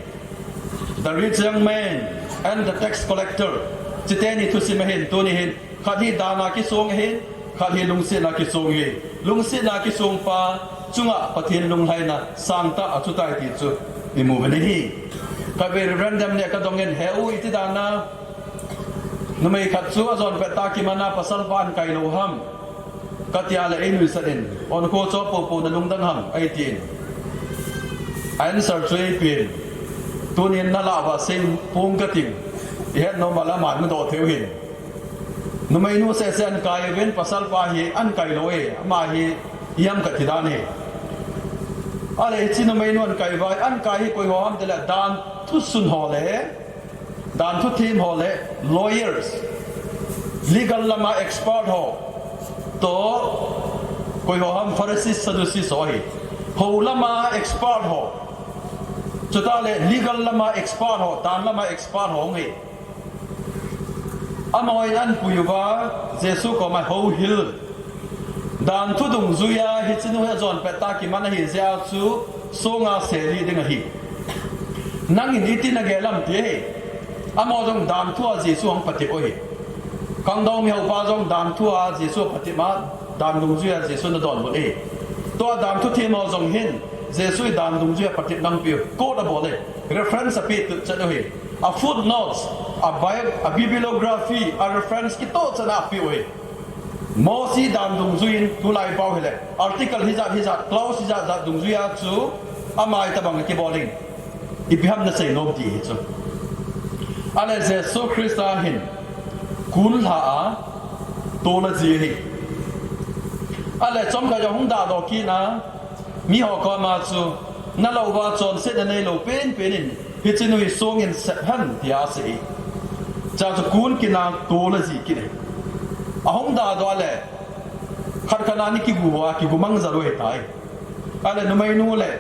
The rich young man and the tax collector. Chuteni thusim ahin, tuni hin. Khat hi dan a kisong ahin, khat hi lungsetna kisong ahi. Lungsetna kisong pa chunga Pathen lunglhaina sangtah a chu tai ti chu i mu uvin ahi. Khatvei Reverend Dam ne ka dongin, he u iti dan a, numei khat chu ajon pet tah a kiman a pasal pa ahin kai lou ham, kati a le ei nuisat in, onkho chu popo na lungdang ham, eitin. A answer chu eipeh in, tunin na lah uva sei pong kating, i het nom uva le aman mudoh thei u hin. Numeinu sese ahin kai uvin, pasal pa hi ahin kai lou e, ama hi ipi ham kati dan e. Ale hiche numeinu ahin kai uva, ahin kai hi koi ho ham itile dan thusun ho le, dan thu them ho le, lawyers, legal lama expert ho, toh koi ho ham, Pharisees, Sadducees ho ahi. Hou lama expert ho, chutah le legal lama expert ho, dan lama expert ho ahi. Amahon ahin pui uva, Jesu koma houhil. Dan thu dungjuia hichenu hi ajon pet tah a kiman ahi jeh a chu songa seli ding ahi. Nangin iti nagel ham ti ahi. Amaho jong dan thua Jesu ahung patep u ahi. Khangdong mi hopa jong dan thua Jesu apatep a, dan dungjuia Jesu ana donbut ahi. Tua dan thu them ho jong hin, Jesu hi dan dungjuia patep nangpi u, quote abol e, reference apeh chet u ahi. A footnotes, a bio-, a bibliography, a reference kitoh chan a apeh u ahi. Mosi dan dungjuiyin tulai pau hile, article hijat hijat, clause hijat jat dungjuia chu ama itobang akibol ding. Ipi ham nasei nom ti hi chu. Ale Jesu Christa hin kun lha a, tol aji ahi. Ale chomkhat jong hung dahdoh kit a, miho koma chu, nalou uva chonsetna neilou penpen in, hichenu hi songin sep hen, tia asei. Chua chu kun kit a tol aji kit e. Ahung dahdoh le, khat khat a ana kigu a, kigu mang jal u ahitai. Ale numeinu le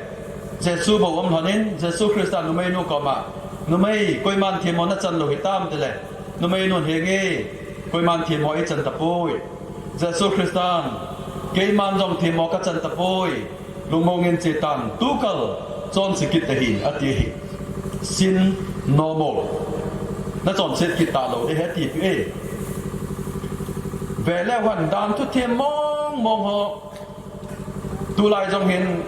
Jesu bou um lhonin, Jesu Christa numeinu koma, numei, koiman themmo nachan lou hitam tile, numeinun, henge, koiman themmo eichan tapoi. Jesu Christan, keiman jong themmo kachan tapoi. Lungmongin chetan, tukal chonse kit tahih in, ati ahi. Sin no more. Nachonset kit talou ding ahi atipeh e. Veleu hen, dan thu themmo Mong ho, tulai jong hin,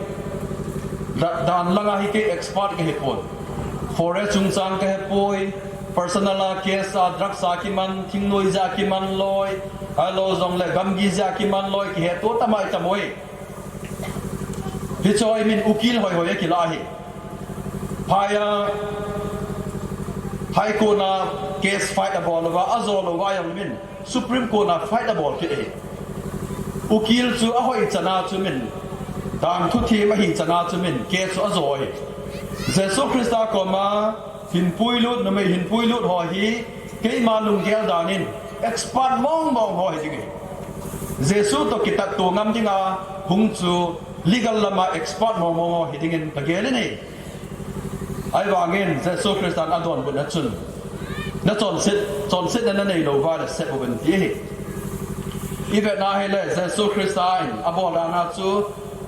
da-, dan langa hi kei expert kahi pon. Forest chungchang kahe poi, personal a case a drugs a kiman, thingnoi jeh a kiman loi, ahilou jongle gamgi jeh a kiman loi, kihe to tamai tamoi. Hicho hi min ukil hoihoi akila hi. Phai a, High Court a case fight abol louva, ajo louva jong min Supreme Court a fight abol kit ahi. Ukil chu ahoi chana chu min, dan thu thim ahi chana chu min, case chu ajo ahi. Jesu Christa koma hin puilut, numei hin puilut ho hi, keima lunggel dan in, expert mong mong ho hi ding ahi. Jesu to kitat to ngam dinga hung chu legal lama expert mong mong ho hi dingin kagel in ahi. Ahivangin Jesu Christan adonbutna chun, na chonset, chonsetna nanei louva le sep uvin ti ahi. Ivetna hile Jesu Christa in abol dan a chu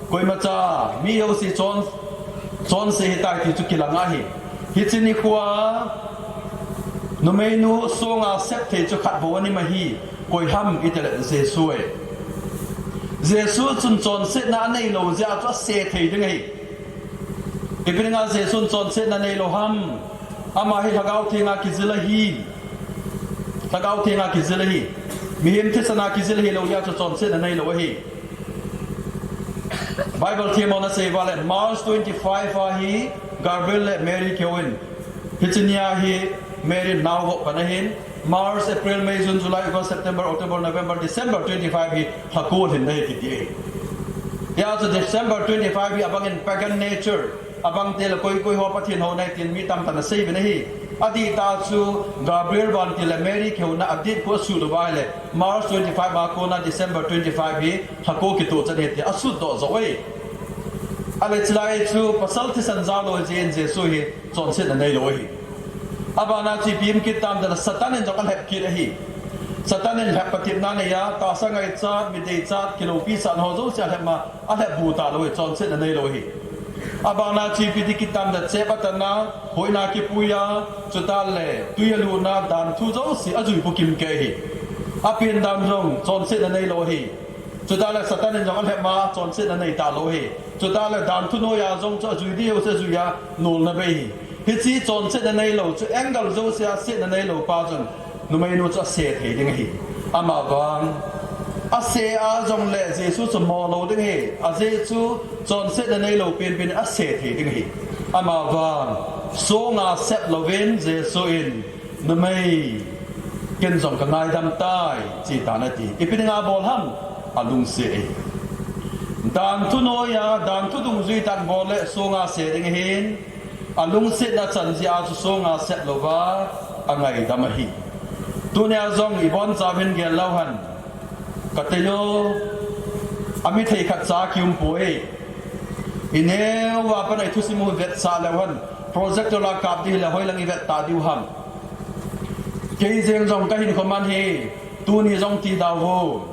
koimacha mi jouse chon, chonse hitai ti chu kilang ahi. Hiche nikhoa numeinu songa sep thei chu khat bou ana um ahi, koi ham itile Jesu ahi. Jesu chun chonsetna anei lou jeh a chu ase thei ding ahi. Ipi dinga Jesun chonsetna neilou ham? Ama hi Lhagao Thenga kijil ahi. Lhagao Thenga kijil ahi. Mihem thisana kijil ahilou jeh a chu chonsetna neilou ahi. Bible themhon asei uva le March twenty-five a hi Gabriel le Mary kihou in. Hiche nia hi Mary nao vo pan ahin. March, April, May, June, July, August, September, October, November, December twenty-five hi Lhako lhinna ahi kiti ahi. Hijeh chun December twenty-five hi abang in pagan nature, abang teng le koi koi ho Pathen houna ahi tin mi tamtah in asei uvin ahi. Adih tah chu Gabriel vantil le Mary kihouna adate khu asuh lou uva ahile March twenty-five a kona December twenty-five hi Lhako kitoh chan ahi ti asut doh jou ahi. Ahile chulai chu pasal thisan jao lou jeh in Jesu hi chonsetna neilou ahi. Abana chu ipi um kit tam itile Satan in jong alhep kit ahi. Satan in lhep patepna anei a, tahsa ngaichat, mi deichat, kiloupi sahna ho jouse alhep ma, alhep bu talou ahi, chonsetna neilou ahi. Abana chu ipi ti kit tam itile chep atanna, hoina kipui a, chuteng le tui alutna, danthu jouse ajui bukim kei ahi. Apen dan jong chonsetna neilou ahi. Chuteng le Satan in jong alhep ma chonsetna nei talou ahi. Chuteng le danthu noiya jong chu ajui ding jouse ajui a nolna bei ahi. Hiche chonsetna neilou chu angle jouse a setna neilou pa chun numeinu chu ase thei ding ahi. Amavang ase a jongle Jesu chu mo lou ding ahi. Ajeh chu chonsetna neilou penpen in ase thei ding ahi. Amavang songa sep louvin Jesu in numei, ken jong kangaidam tai, chi tan ati. Ipi dinga abol ham? Alungset ahi. Danthu noiya, danthu dungjui tah in bol le songa se ding ahin, alungsetna chan jeh a chu songa sep louva angaidam ahi. Tunia jong ibonchauvin gel leu hen. Katei o, ami thei khatcha kium poi. Ineo uva pat a ithusim u vetsah leu hen. Projector la kap ding hile hoilang ivet ta diu ham? Kei jeng jong kahinkho man hi, tuni jong ti dau vo.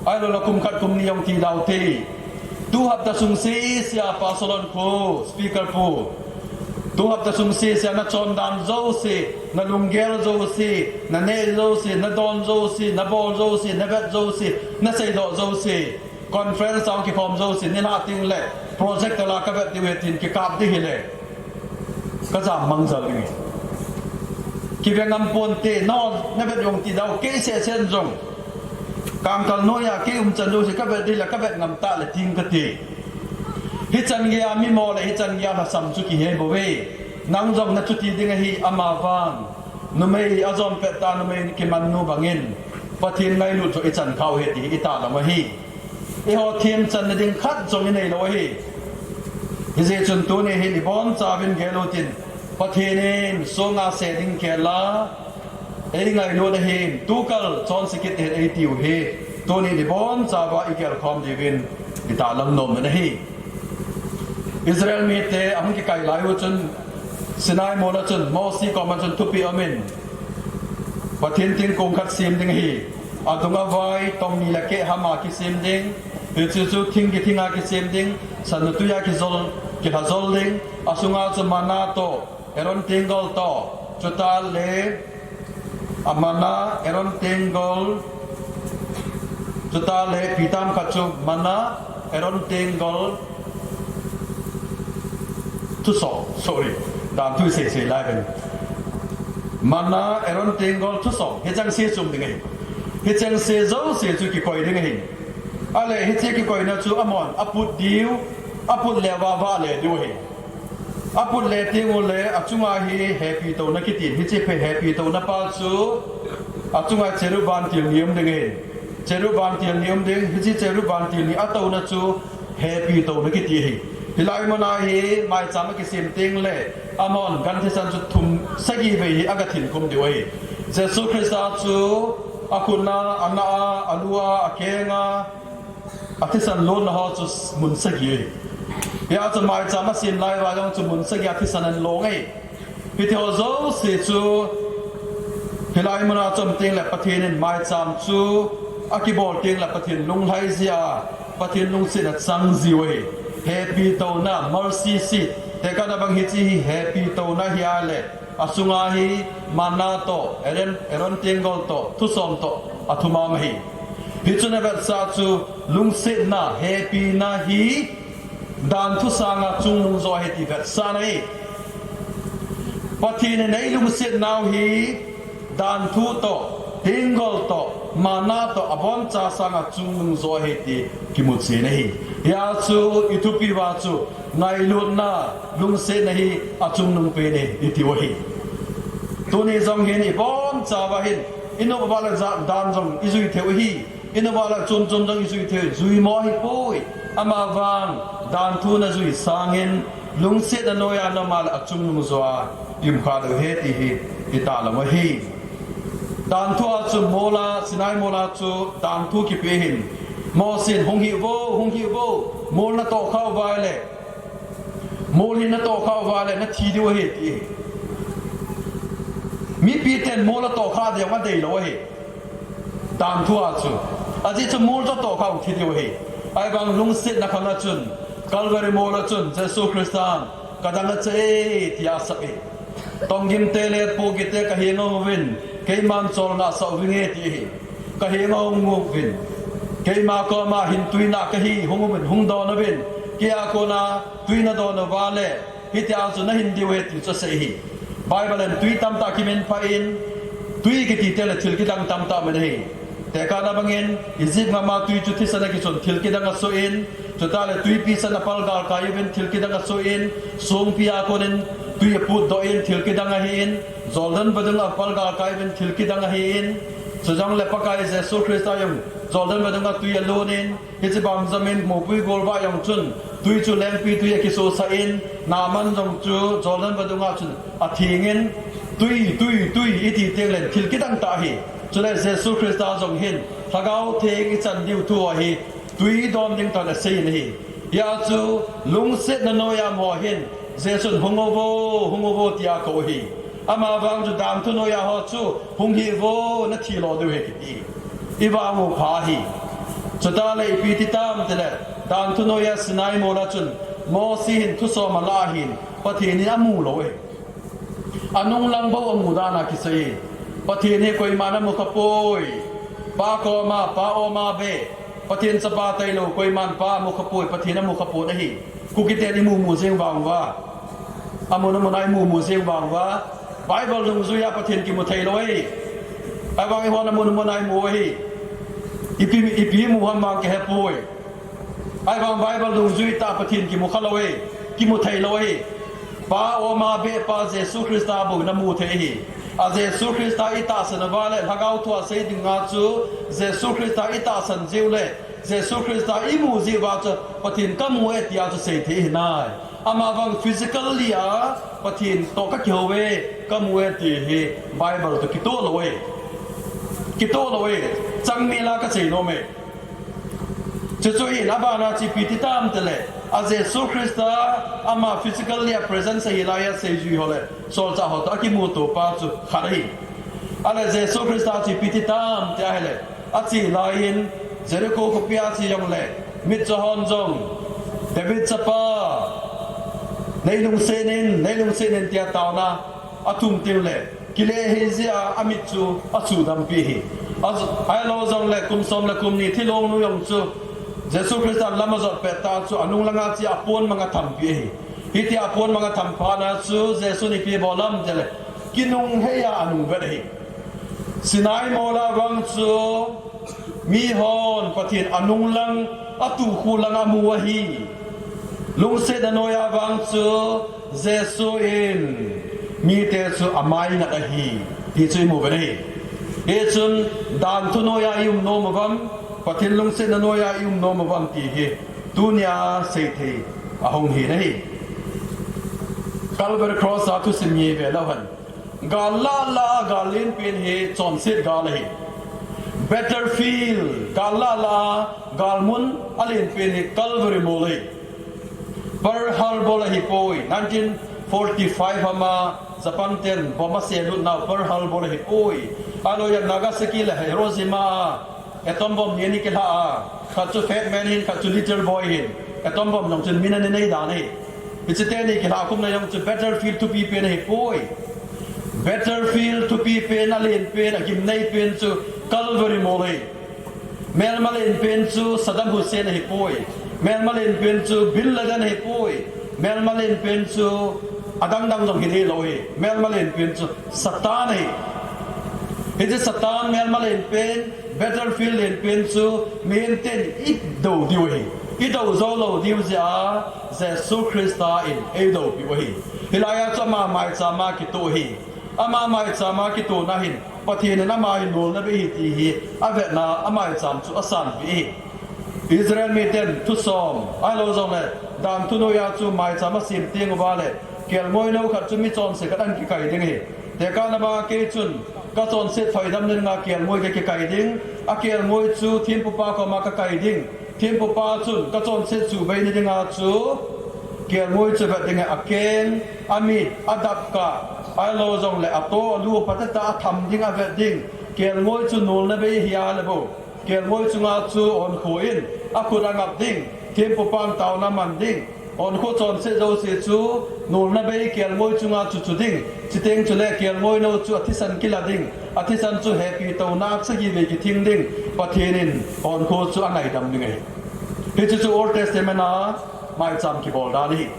Ahilou le kum khat kum ni jong ti dau te. Tu hapta sung sese a Pastor Lhonkho, speaker pu. Tu hapta sung sese a nachondan jouse, nalunggel jouse, naneh jouse, nadon jouse, nabol jouse, navet jouse, naseidoh jouse. Conference a hung kikhom jouse, nilhah teng le projector la kavet diu ahi tin kikap ding hile, kajam mang jal ding ahi. Kive ngam ponte, nangho navet jong ti dau, kei sehseh jong. Kangkal noiya kei umchan jouse kavet ding le kavet ngam tah le ting kati. Hichan geiya mimo le hichan geiya lhasam chu kihe bouve. Nang jong nachuti ding ahi, amavang numei ajom pet tah numei kimannu bangin Pathen ngailut joh ichan khah u ahi ti itahlang u ahi. Eiho themchanna ding khat jong ineilou ahi. Hijeh chun tuni hin ibonchauvin gel utin, Pathen in songa se ding gel a eingailut ahin, tukal chonse kit ding ahi eitiu hi, tuni ibonchauva igelkhom diuvin itahlang nom in ahi. Israel mite ahung kikai lai u chun, Sinai mol a chun, Mosi koma chun thupeh aumin, Pathen thingkong khat sem ding ahi. Adung avai, tong ni le keh hama kisem ding. Hiche chu thing kithinga kisem ding. Sannatui a kijol, kilhajol ding. Asunga chu manna toh, Aaron tenggol toh. Chuteng le, amanna, Aaron tenggol, Chuta le ipi tam khat chu manna, Aaron tenggol, thusong, sorry, dan thu sei sei lai ven. Manna, Aaron tenggol, thusong, hicheng se chu um ding ahi. Hicheng se jouse chu kikoi ding ahi. Ale hiche kikoina chu amahon aput diu, aput le vava le diu ahi. Aput le teng ule achunga hi hepi touna kiti, hiche phe hepi touna pa chu achunga cherub vantil ni um ding ahi. Cherub vantil ni um ding, hiche cherub vantil ni atouna chu hepi touna kiti ahi. Hilai muna hi maicham akisem teng le amahon gan thisan chu thum sagi vei hi aga thin khum diu ahi. Jesu Christa chu akhutna, ana a, alua, akenga, athisan lonna ho chu mun sagi ahi. Hia chu maicham asem lai uva jong chu mun sagi a thisan ana long ahi. Hiti ho jouse chu hilai muna chu um teng le Pathen in maicham chu akibol teng le Pathen lunglhai jia, Pathen lungsetna chang jiu ahi. Hepi touna, mercy seat. Tekahna bang hiche hi hepi touna hi ale asunga hi manna toh, Aaron, Aaron tenggol toh, thusong toh athum ahi. Hichun avetsah chu lungsetna, hepina hi danthu sanga chungnung jo ahi ti vetsahna ahi. Pathen in eilungset nau hi danthu toh, tenggol toh, manna toh, aboncha sanga chungnung jo ahi ti kimu chen ahi. Hia chu ithupi uva chu ngailutna, lungsetna hi achungnung pen ahi itiu ahi. Tuni jong hin iboncha uva hin, inop uva le jat dan jong ijui theiu ahi. Inop uva le chom chom jong ijui theiu, jui mo ahipoi. Amavang danthu najui sangin lungsetna noiya na um le achungnung joa i um kha diu ahi ti hi itahlang u ahi. Danthu a chu mola, Sinai mola chu danthu kipe hin, Mosi in hung hih vo, hung hih vo, mol natoh khah uva le, mol hi natoh khah uva le nathi diu ahi ti ahi. Mipi ten mol atoh khah ding adei lou ahi. Danthu a chu, ajeh chu mol chu atoh khah u thi diu ahi. Ahivang lungsetna khang a chun, Calvary mol a chun Jesu Christan kadang ache e tia asap e. Tonggim te le pohgih te kahenga uvin, keiman cholngah sah uvinge ti ahi. Kahenga uvin, keima koma hin tui nah kahi, hung uvin, hung don uvin, keia kona tui nadon uva le hitia chu nahin diu ahi ti chu asei ahi. Bible in tui tamtah kiminphah in, tui kiti teng le thil kidang tamtah amin ahi. Tekahna bangin Egypt gam a tui chu thisan akisun thil kidang asoh in, chuta le tuipi san a pal galkai uvin thil kidang asoh in, songpi a konin tui aputdoh in thil kidang ahin, Jordan vadung a pal galkai uvin thil kidang ahin, chujong le Pakai Jesu Christa jong Jordan vadung a tui alon in, hiche bamjom in mopui golvah jong chun tui chu lengpitui akisosah in, Naaman jong chu Jordan vadung a chun atheng in, tui, tui, tui iti teng le thil kidang tah ahi. Chule Jesu Christa jong hin Lhagao Theng ichan diu thu ahi, tui don ding toh asei in ahi. Hia chu lungsetna noiya um ho hin Jesun hung uvo, hung uvo tia akou ahi. Amavang chu danthu noiya ho chu hung hih uvo, nathi lou diu ahi kiti. Ivang u pha ahi. Chuta le ipi ti tam tile, danthu noiya Sinai mol a chun Mosi hin thusom alah ahin Pathen in amu lou ahi. Anung lang bou amu dan a kisei. Pathen hi koiman amu khapoi. Pa koma, Pa oma be. Pathen chapa tailou koiman Pa amu khapoi, Pathen amu khapon ahi. Kuki ten imu mu jeng vang uva, amun amun a imu mu jeng vang uva, Bible dungjuia Pathen kimu thei lou ahi. Ahivang eihon amun amun a imu u ahi. Ipi, ipi imu ham vang kihepoi. Ahivang Bible dungjui tah Pathen kimu kha lou ahi, kimu thei lou ahi. Pa oma be Pa Jesu Christa bou namu thei ahi. A Jesu Christa itahsan uva le Lhagao thua sei dinga chu Jesu Christa itahsan jiu le Jesu Christa imu jiu va chu Pathen kamu e tia chu sei thei ahinai. Amavang physically a Pathen toh kakihou e, kamu e ti hi Bible toh kitoh lou e. Kitoh lou e. Changmel a kasei nom e. Chuchu hin abana chu ipi ti tam tile, a Jesu Christa ama physically a presence ahi laiya seijui ho le solchah ho toh akimuto pa chu khat ahi. Ale Jesu Christa chu ipi ti tam ti ahile, ache laiyin Jericho khopi a ache jongle, mitcho hon jong, David chapa, neilungset in, neilungset in tia taona athum teng le, kile hei jeh a amit chu asudampi ahi. Ahilou jongle kum som le kum ni thilong nu jong chu Jesu Christan lam ajot pet ta chu anung langa chia apon manga thampi ahi. Hitia apon manga thampana chu Jesun ipi bol ham tile, kinung heia anung vet ahi. Sinai mola vang chu mihon Pathen anung lang, atukhu lang amu ahi. Lungsetna noiya vang chu Jesu in mite chu amai ngat ahi, ti chu imu vet ahi. Hichun dan thu noiya i um nom uvam, Pathen lungsetna noiya i um nom uvam ti hi tunia seithei ahung hi ahi. Calvary Cross a thusim hi ve leu hen. Gal lah lah a gal lenpen hi chonset gal ahi. Battlefield, gal lah lah a gal mun alenpen hi Calvary mol ahi. Pearl Harbor ahipoi, nineteen forty-five ama Japan ten bomb aselut nau Pearl Harbor ahipoi. Ahilou jong Nagasaki le Hiroshima a atom bomb ni ani kilha a, khat chu Fat Man hin, khat chu Little Boy hin, atom bomb jong chun min ani nei dan ahi. Hiche teni kilha khumna jong chu battlefield thupi pen ahipoi. Battlefield thupi pen, alenpen, agimnei pen chu Calvary mol ahi. Melma lenpen chu Saddam Hussein ahipoi. Melma lenpen chu Bin Laden ahipoi. Melma lenpen chu adang dang jong hi lelou ahi. Melma lenpen chu Satan ahi. Hiche Satan melma lenpen, battlefield lenpen chu mihem ten idou diu ahi. Idou jou lou diu jeh a Jesu Christa in eidoupiu ahi. Hilaiya chu ama maichama kitoh ahi. Ama maichama kitohna hin Pathen in ama hi nolna bei ahi ti hi avetna a maicham chu asanpeh ahi. Israel miten thusom ahilou jongle dan thu noiya chu maicham asem teng uva le, kelngoi nou khat chu michonse khat ahin kikai ding ahi. Tekah nama kei chun kachonset phaidamna dinga kelngoi kakikai ding, akelngoi chu thempupa koma kakai ding. Thempupa chun kachonset chuhbeina dinga chu kelngoi chu avet ding ahi, akeng, amit, adapkah, ahilou jongle ato, alu, apateta atham ding, avet ding. Kelngoi chu nolna bei ahi a le bou. Kelngoi chunga chu onkho in akhut angap ding, thempupan taona aman ding. Onkho chonset jouse chu nolna bei kelngoi chunga chu chu ding. Chuteng chule kelngoi nou chu athisan kila ding. Athisan chu hepi touna sagi vei kithing ding. Pathen in onkho chu angaidam ding ahi. Hiche chu Old Testament a maicham kibol dan ahi.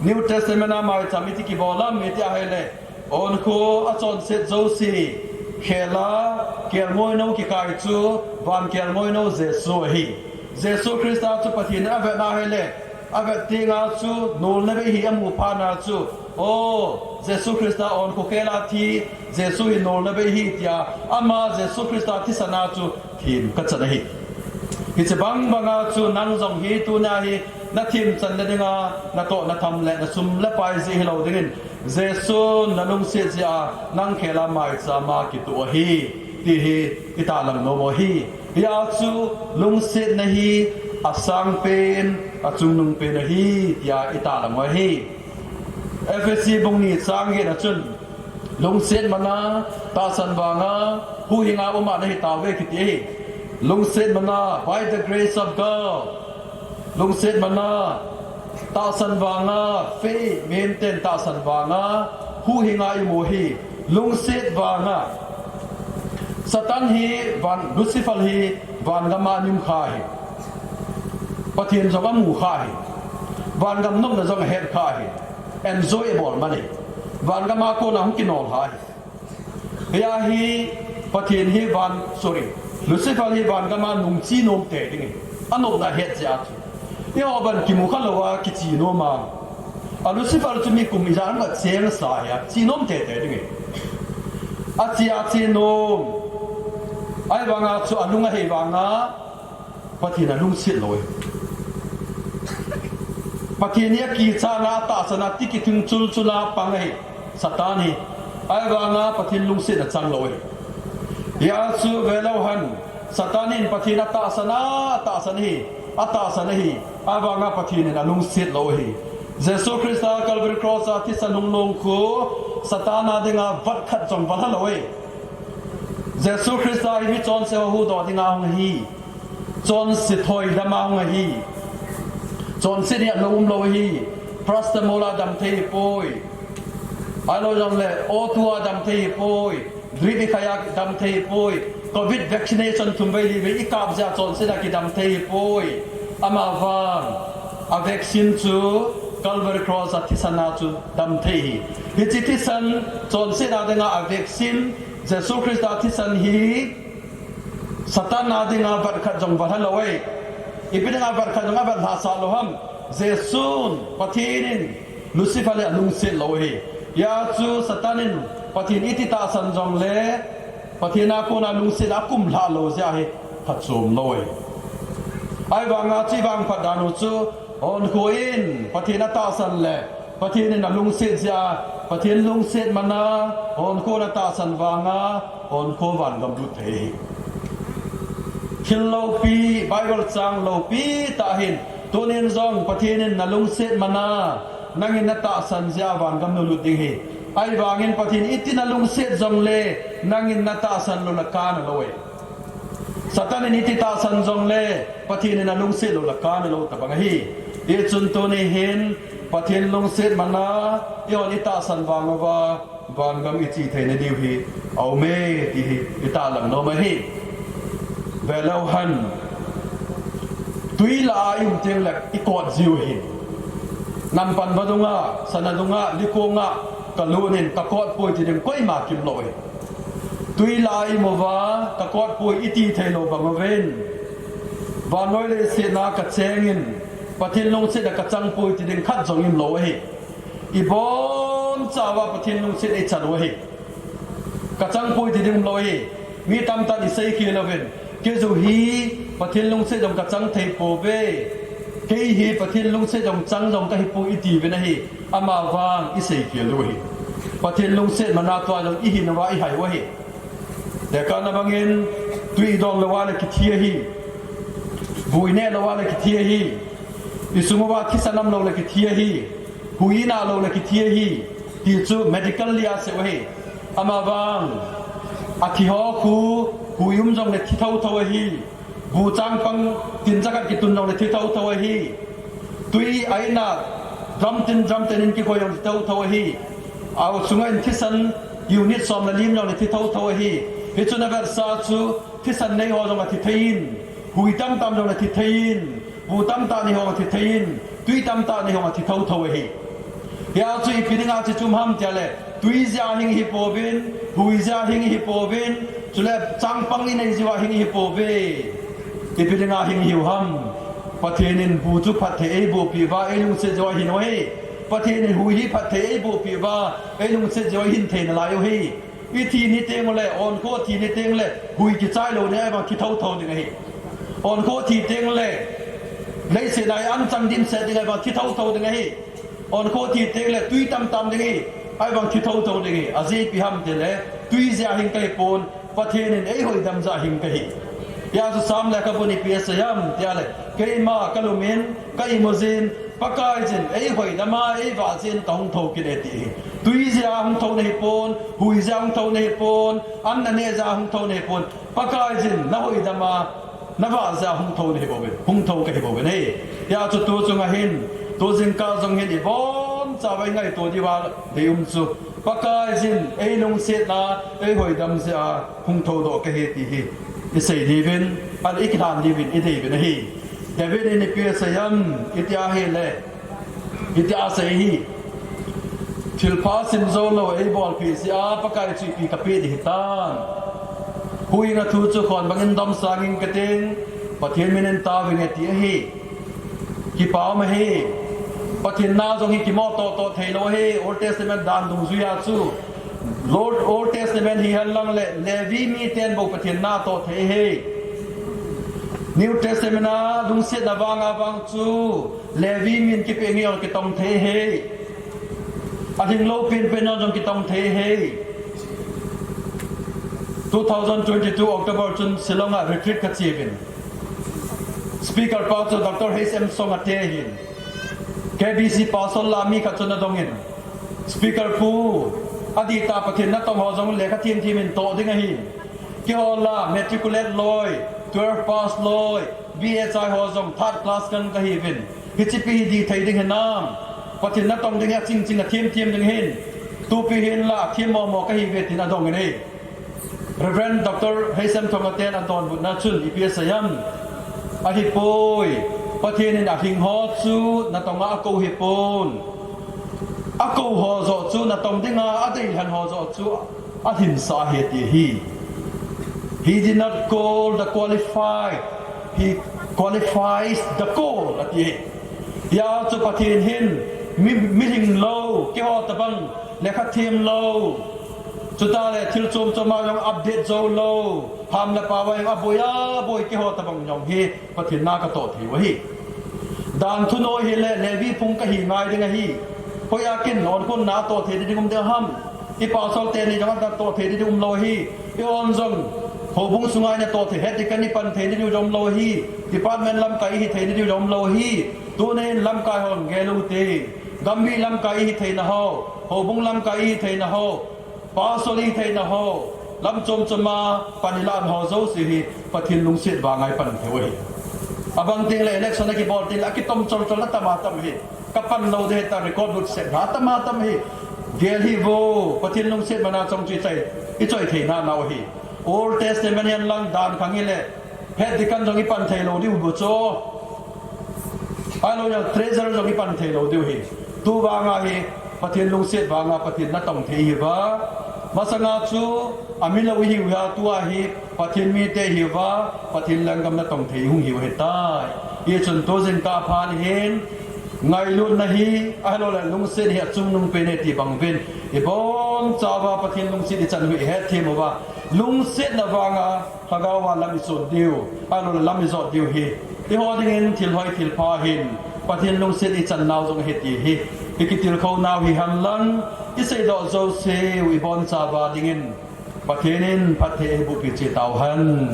New Testament a maicham iti kibol ham iti ahile, onkho achonset jouse khela kelngoi nou kikai chu van kelngoi nou Jesu ahi. Jesu Christa chu Pathen in avetna ahile, avet tenga chu nolna bei hi amu phatna chu, o, Jesu Christa onkho khela thi, Jesu hi nolna bei ahi tia, ama Jesu Christa thisana chu them kachan ahi. Hiche bang banga chu nang jong hi tunia hi nathemchanna dinga natoh natham le nasum le pai jeh hilou dingin, Jesun nalungset jeh a nang khela maichama kitoh ahi, ti hi itahlang nom u ahi. Hia chu lungsetna hi asangpen, achungnungpen ahi, tia itahlang u ahi. Ephesi bung ni chang getna chun, lungset mana tahsan vanga huhhinga uma nahitauve kiti ahi. Lungset mana, by the grace of God. Lungset mana, tahsan vanga, faith, mihemten tahsan vanga huhhinga imu ahi. Lungset vanga, Satan hi van, Lucifer hi vangama aum kha ahi. Pathen jong amu kha ahi. Vangam nopna jong ahet kha ahi. Enjoy abol man ahi. Vangama kona hung kinol kha ahi. Hia hi Pathen hi van, sorry, Lucifer hi vangama nungche nom tei ding ahi. Anopna ahet jeh a chu. Eiho ban kimu kha louva kiche nom a. A Lucifer chu mi kum ijat ham acheng sa hia, che nom tei tei ding ahi. Ache a che nom. Ahivanga chu alung ahei vanga Pathen alungset lou ahi. Pathen hi akichatna, atahsan a, ti kithing chul chul a pang ahi Satan hi. Ahivanga Pathen lungsetna chang lou ahi. Hia chu ve leu hen, Satan in Pathen atahsan a, atahsan ahi, atahsan ahi. Ahivanga Pathen in alungset lou ahi. Jesu Christa Calvary Cross a thisan hung long khu Satan a dinga vat khat jong valha lou ahi. Jesu Christa hi michonse ho huhdoh dinga hung ahi. Chonse thoidam a hung ahi. Chonset hi alou umlou ahi. Paracetamol a dam thei ahipoi. Ahilou jongle O two a dam thei ahipoi. Drip ikhai a dam thei ahipoi. Covid vaccination thum vei li vei i kap jeh a chonset a kidam thei hi poi. Amavang a vaccine chu Calvary Cross a thisan a chu dam thei hi. Hiche thisan chonset a dinga a vaccine Jesu Christa thisan hi Satan a dinga vat khat jong vat lou e. Ipi dinga vat khat jong a vat lhasah lou ham? Jesun Pathen in Lucifer le alungset lou hi. Hia chu Satan in Pathen iti tahsan jongle Pathen a kona lungset a kum lha lou jeh hi phachom lou e. Ahivanga chu i vangphat dan u chu, onkho in Pathen a tahsan le Pathen in alungset jeh a, Pathen lungset mana onkho in atahsan vanga onkho vangam lut thei hi. Thil loupi, Bible chang loupi tah hin, tunin jong Pathen in nalungset mana nangin natahsan jeh a vangam nalut ding hi. Ahivangin Pathen iti nalungset jongle nangin natahsan lou le kana lou e. Satan in iti tahsan jongle Pathen in alungset lou le kana lou tabang ahi. Hichun tuni hin Pathen lungset mana eihon itahsan vang uva vangam iche theina diu hi aume ti hi itahlang nom ahi. Veleu hen, tui lah a i um teng le i kot jiu hi. Nampan vadunga, sana dunga, likonga kalut in kakot poi ti ding koima kimlou hi. Tui lah a i um uva kakot poi iti thei lou bang uvin, vannoi leiset a kacheng in Pathen lungset a kachang poi ti ding khat jong um lou ahi. Ibonchauva Pathen lungset ichan u ahi. Kachang poi ti ding um lou ahi. Mi tamtah in isei khel uvin, kei jong hi Pathen lungset jong kachang thei pouve. Kei hi Pathen lungset jong chang jong kahi poi iti uvin ahi. Amavang isei khel u ahi. Pathen lungset mana tua jong ihin uva ihai u ahi. Tekahna bangin tui idon lou a le kithi ahi. Bu ineh lou a le kithi ahi. Isung uva thisan um lou le kithi ahi. Hui inah lou le kithi ahi. Ti chu medical li a asei u ahi. Amavang, athi ho khu, hui um jongle thi thotho ahi. Bu changpang tin jakhat kitun jongle thi thotho ahi. Tui a inah drum tin drum tin in kikhoi jong thi thotho ahi. Asunga in thisan unit som le li um jongle thi thotho ahi. Hichun avetsah chu thisan nei ho jong athi thei in, hui tamtam jong athi thei in, bu tamtah nei ho athi thei in, tui tamtah nei ho athi thotho ahi. Hia chu ipi dinga chu chum ham tia le, tui jeh a hing ihi pouvin, hui jeh a hing ihi pouvin, chule changpang inei jeh uva hing ihi pouve. Ipi dinga hing ihiu ham? Pathen in bu chu phatthei eibohpeh uva eilungset jeh uva hin u ahi. Pathen in hui hi phatthei eibohpeh uva eilungset jeh uva hin thei nalai u ahi. Ithi ni teng ule, onkho thi ni teng le, hui kichai lou ding ahivang thi thotho ding ahi. Onkho thi teng le, leiset a anchang dimset ding ahivang thi thotho ding ahi. Onkho thi teng le, tui tamtam ding ahi, ahivang thi thotho ding ahi. Ajeh ipi ham tile, tui jeh a hing kahi pon, Pathen in eihoidam jeh a hing kahi. Hia chu Sam lekhabun ipi asei ham tia le, keima kalum in, ka imut jin, Pakaiyin eihoidam a, eivah jin kahung thou kit e ti ahi. Tui jeh a hung thou nahi pon, hui jeh a hung thou nahi pon, an naneh jeh a hung thou nahi pon. Pakaiyin nahoidam a, navah jeh a hung thou nahi bouvin, hung thou kahi bouvin ahi. Hia chu tu chunga hin, tu jingkah jong hin ibonchauva ingaito diuva deium chu, Pakaiyin eilungset a, eihoidam jeh a hung thoudoh kahi ti hi isei diuvin, ale ikilhan diuvin ideiuvin ahi. David in ipi asei ham iti ahile, iti asei hi, thilpha simjoulou eibolpeh jeh a Pakai chu ipi kapeh ding hitam? Huhhing a thu chu khon bangin domsang inge kating, Pathen min in tao inge ti ahi. Kipa um ahi. Pathen na jong hi kimoh tohtoh theilou ahi, Old Testament dan dungjuia chu. Old, Old Testament hihen lang le, Levi miten bou Pathen na toh thei ahi. New Testament a lungsetna vanga vang chu, Levi min kipeh nge jong kitong thei ahi. Alhinglou penpen jong kitong thei ahi. Two thousand twenty-two October chun Shillong a retreat kache uvin, Speaker pa chu Doctor H M Song ate ahin. K B C Pastor lah mi khat chun adongin, Speaker pu, adih tah Pathen natong ho jong lekha themthem in toh ding ahi. Keiho lah matriculate loi, twelve pass loi, B H I ho jong third class kan kahiuvin, hiche pi hi dih thei ding hinam? Pathen natong ding hi achingching a themthem ding ahin, tupi hin lah athem momo kahiuve tin adongin ahi. Reverend Doctor Heisem Thongaten adonbutna chun ipi asei ham? Ahipoi, Pathen in alhing ho chu natonga akou hipon. Akou ho joh chu natong dinga adeilhen ho joh chu alhinsah ahi ati ahi. He did not call the qualified, he qualifies the call ati ahi. Hijeh chun Pathen hin mi, mihing lou, keiho tobang lekha them lou, chuteng le thil chom chom a jong update jou lou, ham le pao a jong aboi aboi keiho tobang jong hi Pathen na katoh thei u ahi. Dan thunoi hile Levi phung kahi ngai ding ahi. Hoiya kin onkhohna toh thei ding um ding ham? I pastor teni jong atoh thei ding um lou ahi. I on jong houbung sunga ina toh thei, head deacon ipan thei ding jong um lou ahi. Department lamkai ihi thei ding jong um lou ahi. Tunin lamkai hon gel ute. Gambih lamkai ihi theina ho, houbung lamkai ihi theina ho, pastor ihi theina ho, lam chom chom a pan ilah ho jouse hi Pathen lungset vanga ipan thei u ahi. Abang teng le election akibol teng le akitom chol chol na atam atam ahi. Kapan lou ding ahitai, record lut sena atam atam ahi. Gel hih vo, Pathen lungset mana chong chu ichoi, ichoi theina nau ahi. Old Testament hihen lang dan khang hile, head deacon jong ipan thei lou diu bou chu. Ahilou jong treasurer jong ipan thei lou diu ahi. Tu vanga hi Pathen lungset vanga Pathen natong thei ihi uva. Masanga chu amilou ihi uva, tua hi Pathen mite ihi uva, Pathen lenggam natong thei ihung hiu ahitai. Hichun tu jingkah phat hin ngailutna hi, ahilou le lungset hi achungnung pen ahi ti bang uvin. Ibonchauva Pathen lungset ichan u hi ihet them uva. Lungsetna vanga Lhagao a lam ichon diu, ahilou le lam ijot diu hi eiho dingin thil hoi thil pha ahin, Pathen lungset ichan nau jong ahi ti hi ikitilkhou nau hihen lang, iseidoh jouse u ibonchauva dingin Pathen in phatthei eiboh peh cheh tauhen.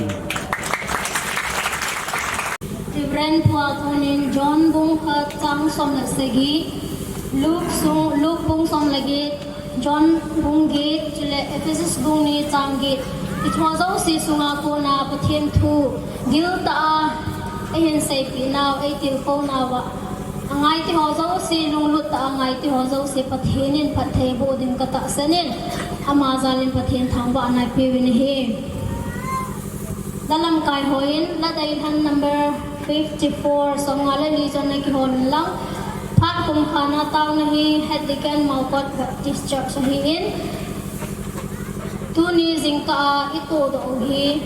Reverend Pua Thon in John bung khat chang som le sagi, Luke sung, Luke bung som le get, John bung get, chule Ephesus bung ni chang get, hiche ho jouse sunga kona Pathen thu giltah a eihin seipeh nau, eitilkhou nauva, angai te ho jouse, lunglut tah a angai te ho jouse Pathen in phatthei boh ding katahsan in, ama jal in Pathen thangvahna eipeuvin ahi. Lalamkai hon, Lhadeilhen number fifty-four, somnga le li chun ana kihol un lang. Phat kum khat a taona hi Head Deacon Maokot Baptist Church ahin, tuni jingkah a itohdoh u hi,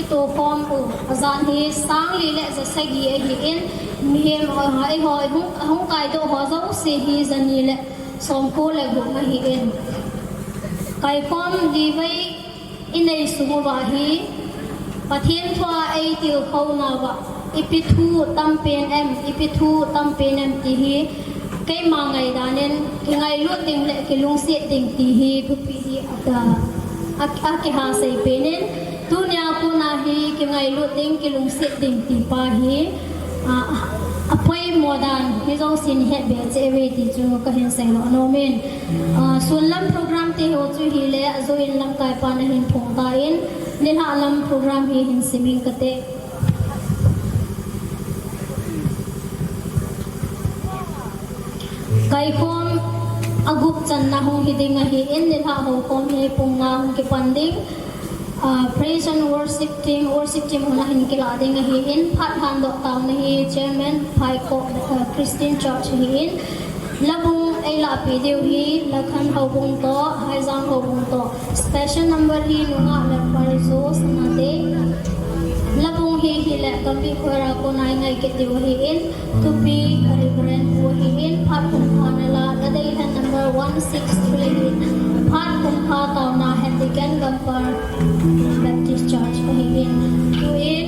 itohkhom u, ajan hi sang li le ja sagi ahin, mihem, ah, eiho, ahung, ahung kaidoh ho jouse hi ja ni le somko le gup ahin. Kaikhom divai inei sung uva hi, Pathen thua eitilkhou nauva, ipi thu tampen em, ipi thu tampen em ti hi, keima ngaidan in, kingailut ding le kilungset ding ti hi, thupi hi ata, a, akiha seipen in, tunia kona hi, kingailut ding, kilungset ding ti pa hi, a, a, apoimo dan, mi jousen ihet be cheh uve ti chu kahin seidoh nom in. A, sun lam program te ho chu hile, ajoh in lamkai pan ahin phong tan, nilhah lam program hi hin sim ing kate. Kaikhom agup channa hung hi ding ahin, nilhah houkhom hi pung nga hung kipan ding. Ah, praise and worship team, worship team hon ahin kilah ding ahin, phat lhandoh taona hi Chairman Phaikok, ah, Christian Church ahin, labung eilahpeh diu hi, Lakhan houbung toh, Haijang houbung toh, special number hi nungah le pai jo sana te, labung hi hile Gambih Choir a kona eingai kit diu ahin, thupi Reverend Pu ahin, phat kum khat a la, Lhadeilhen number one six three, phat kum khat taona Head Deacon Gampar Baptist Church ahin. Tuin,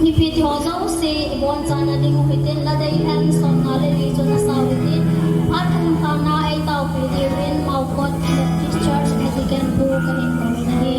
mipi te ho jouse ibonchana ding u hitin, Lhadeilhen somnga le li chun asao hitin, phat kum khat a eitaopeh diuvin Maokot Baptist Church Head Deacon Pu kahin kou in ahi.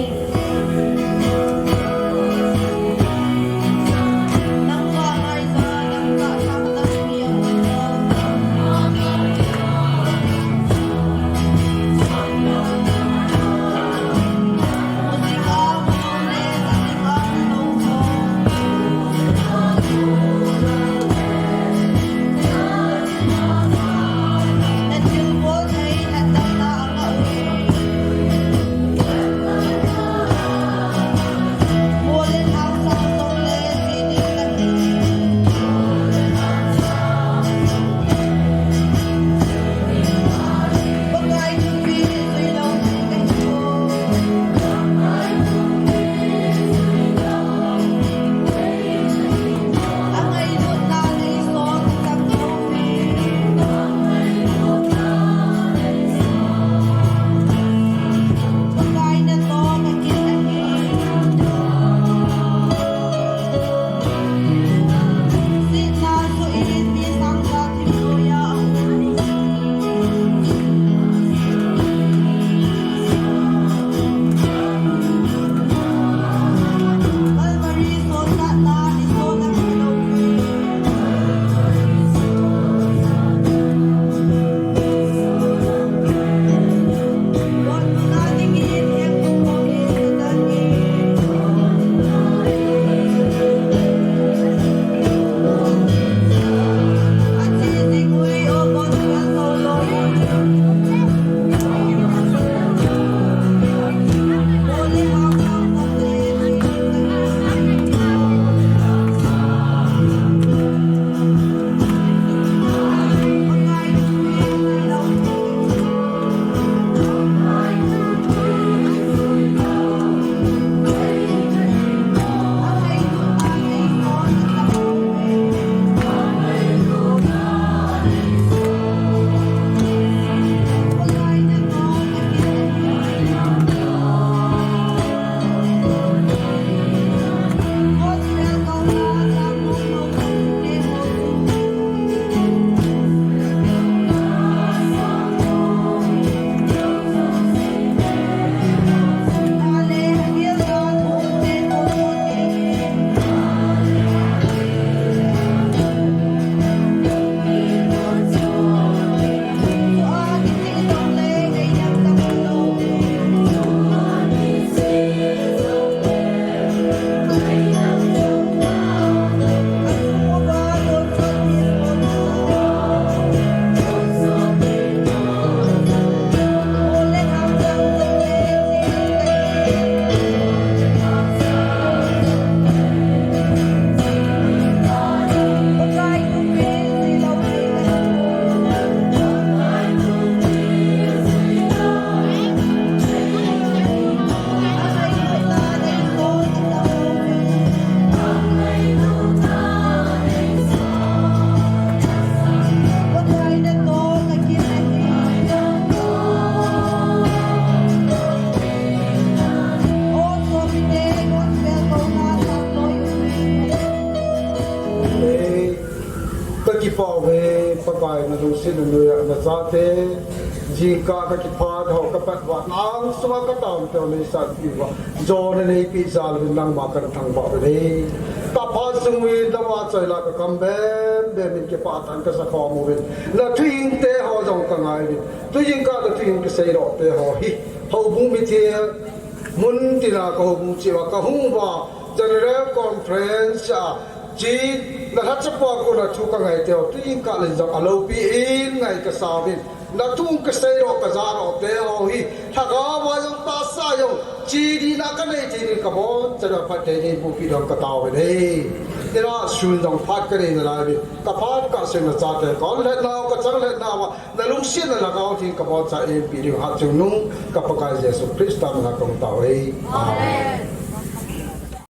Lungset nanoiya nachate, jingkah kakiphat ho kapat uva, nang sunga katao teu neisanpi uva, jona neipe jal uvin nangma kathangvah uve. Kaphat sung uvin nangma choila kakam bembem in kipah tah in kasakhom uvin, nathuhing te ho jong kangai uvin, tujingkah nathuhing kiseidoh te ho hi houbung mithei mun tina kahoubung cheh uva kahung uva, General Conference a, chi, nalhacha pa kona thu kangai teu, tujingkah le jong aloupi in ngai kasa uvin, nathuhing kiseidoh kajahdoh te ho hi lhagao a jong tahsa jong chi dina kanei thei ding, kabonchauva phatthei neiboh peh ding katao uve. Ina sun jong phat kanei nalai uvin, kaphat kahsung nachate, kaollhah nau, kachang lhah nauva nalungsetna lhagao theng kabonchauva eipe ding hatchungnung ka Pakai Jesu Christa mina kahung tao uve. Amen.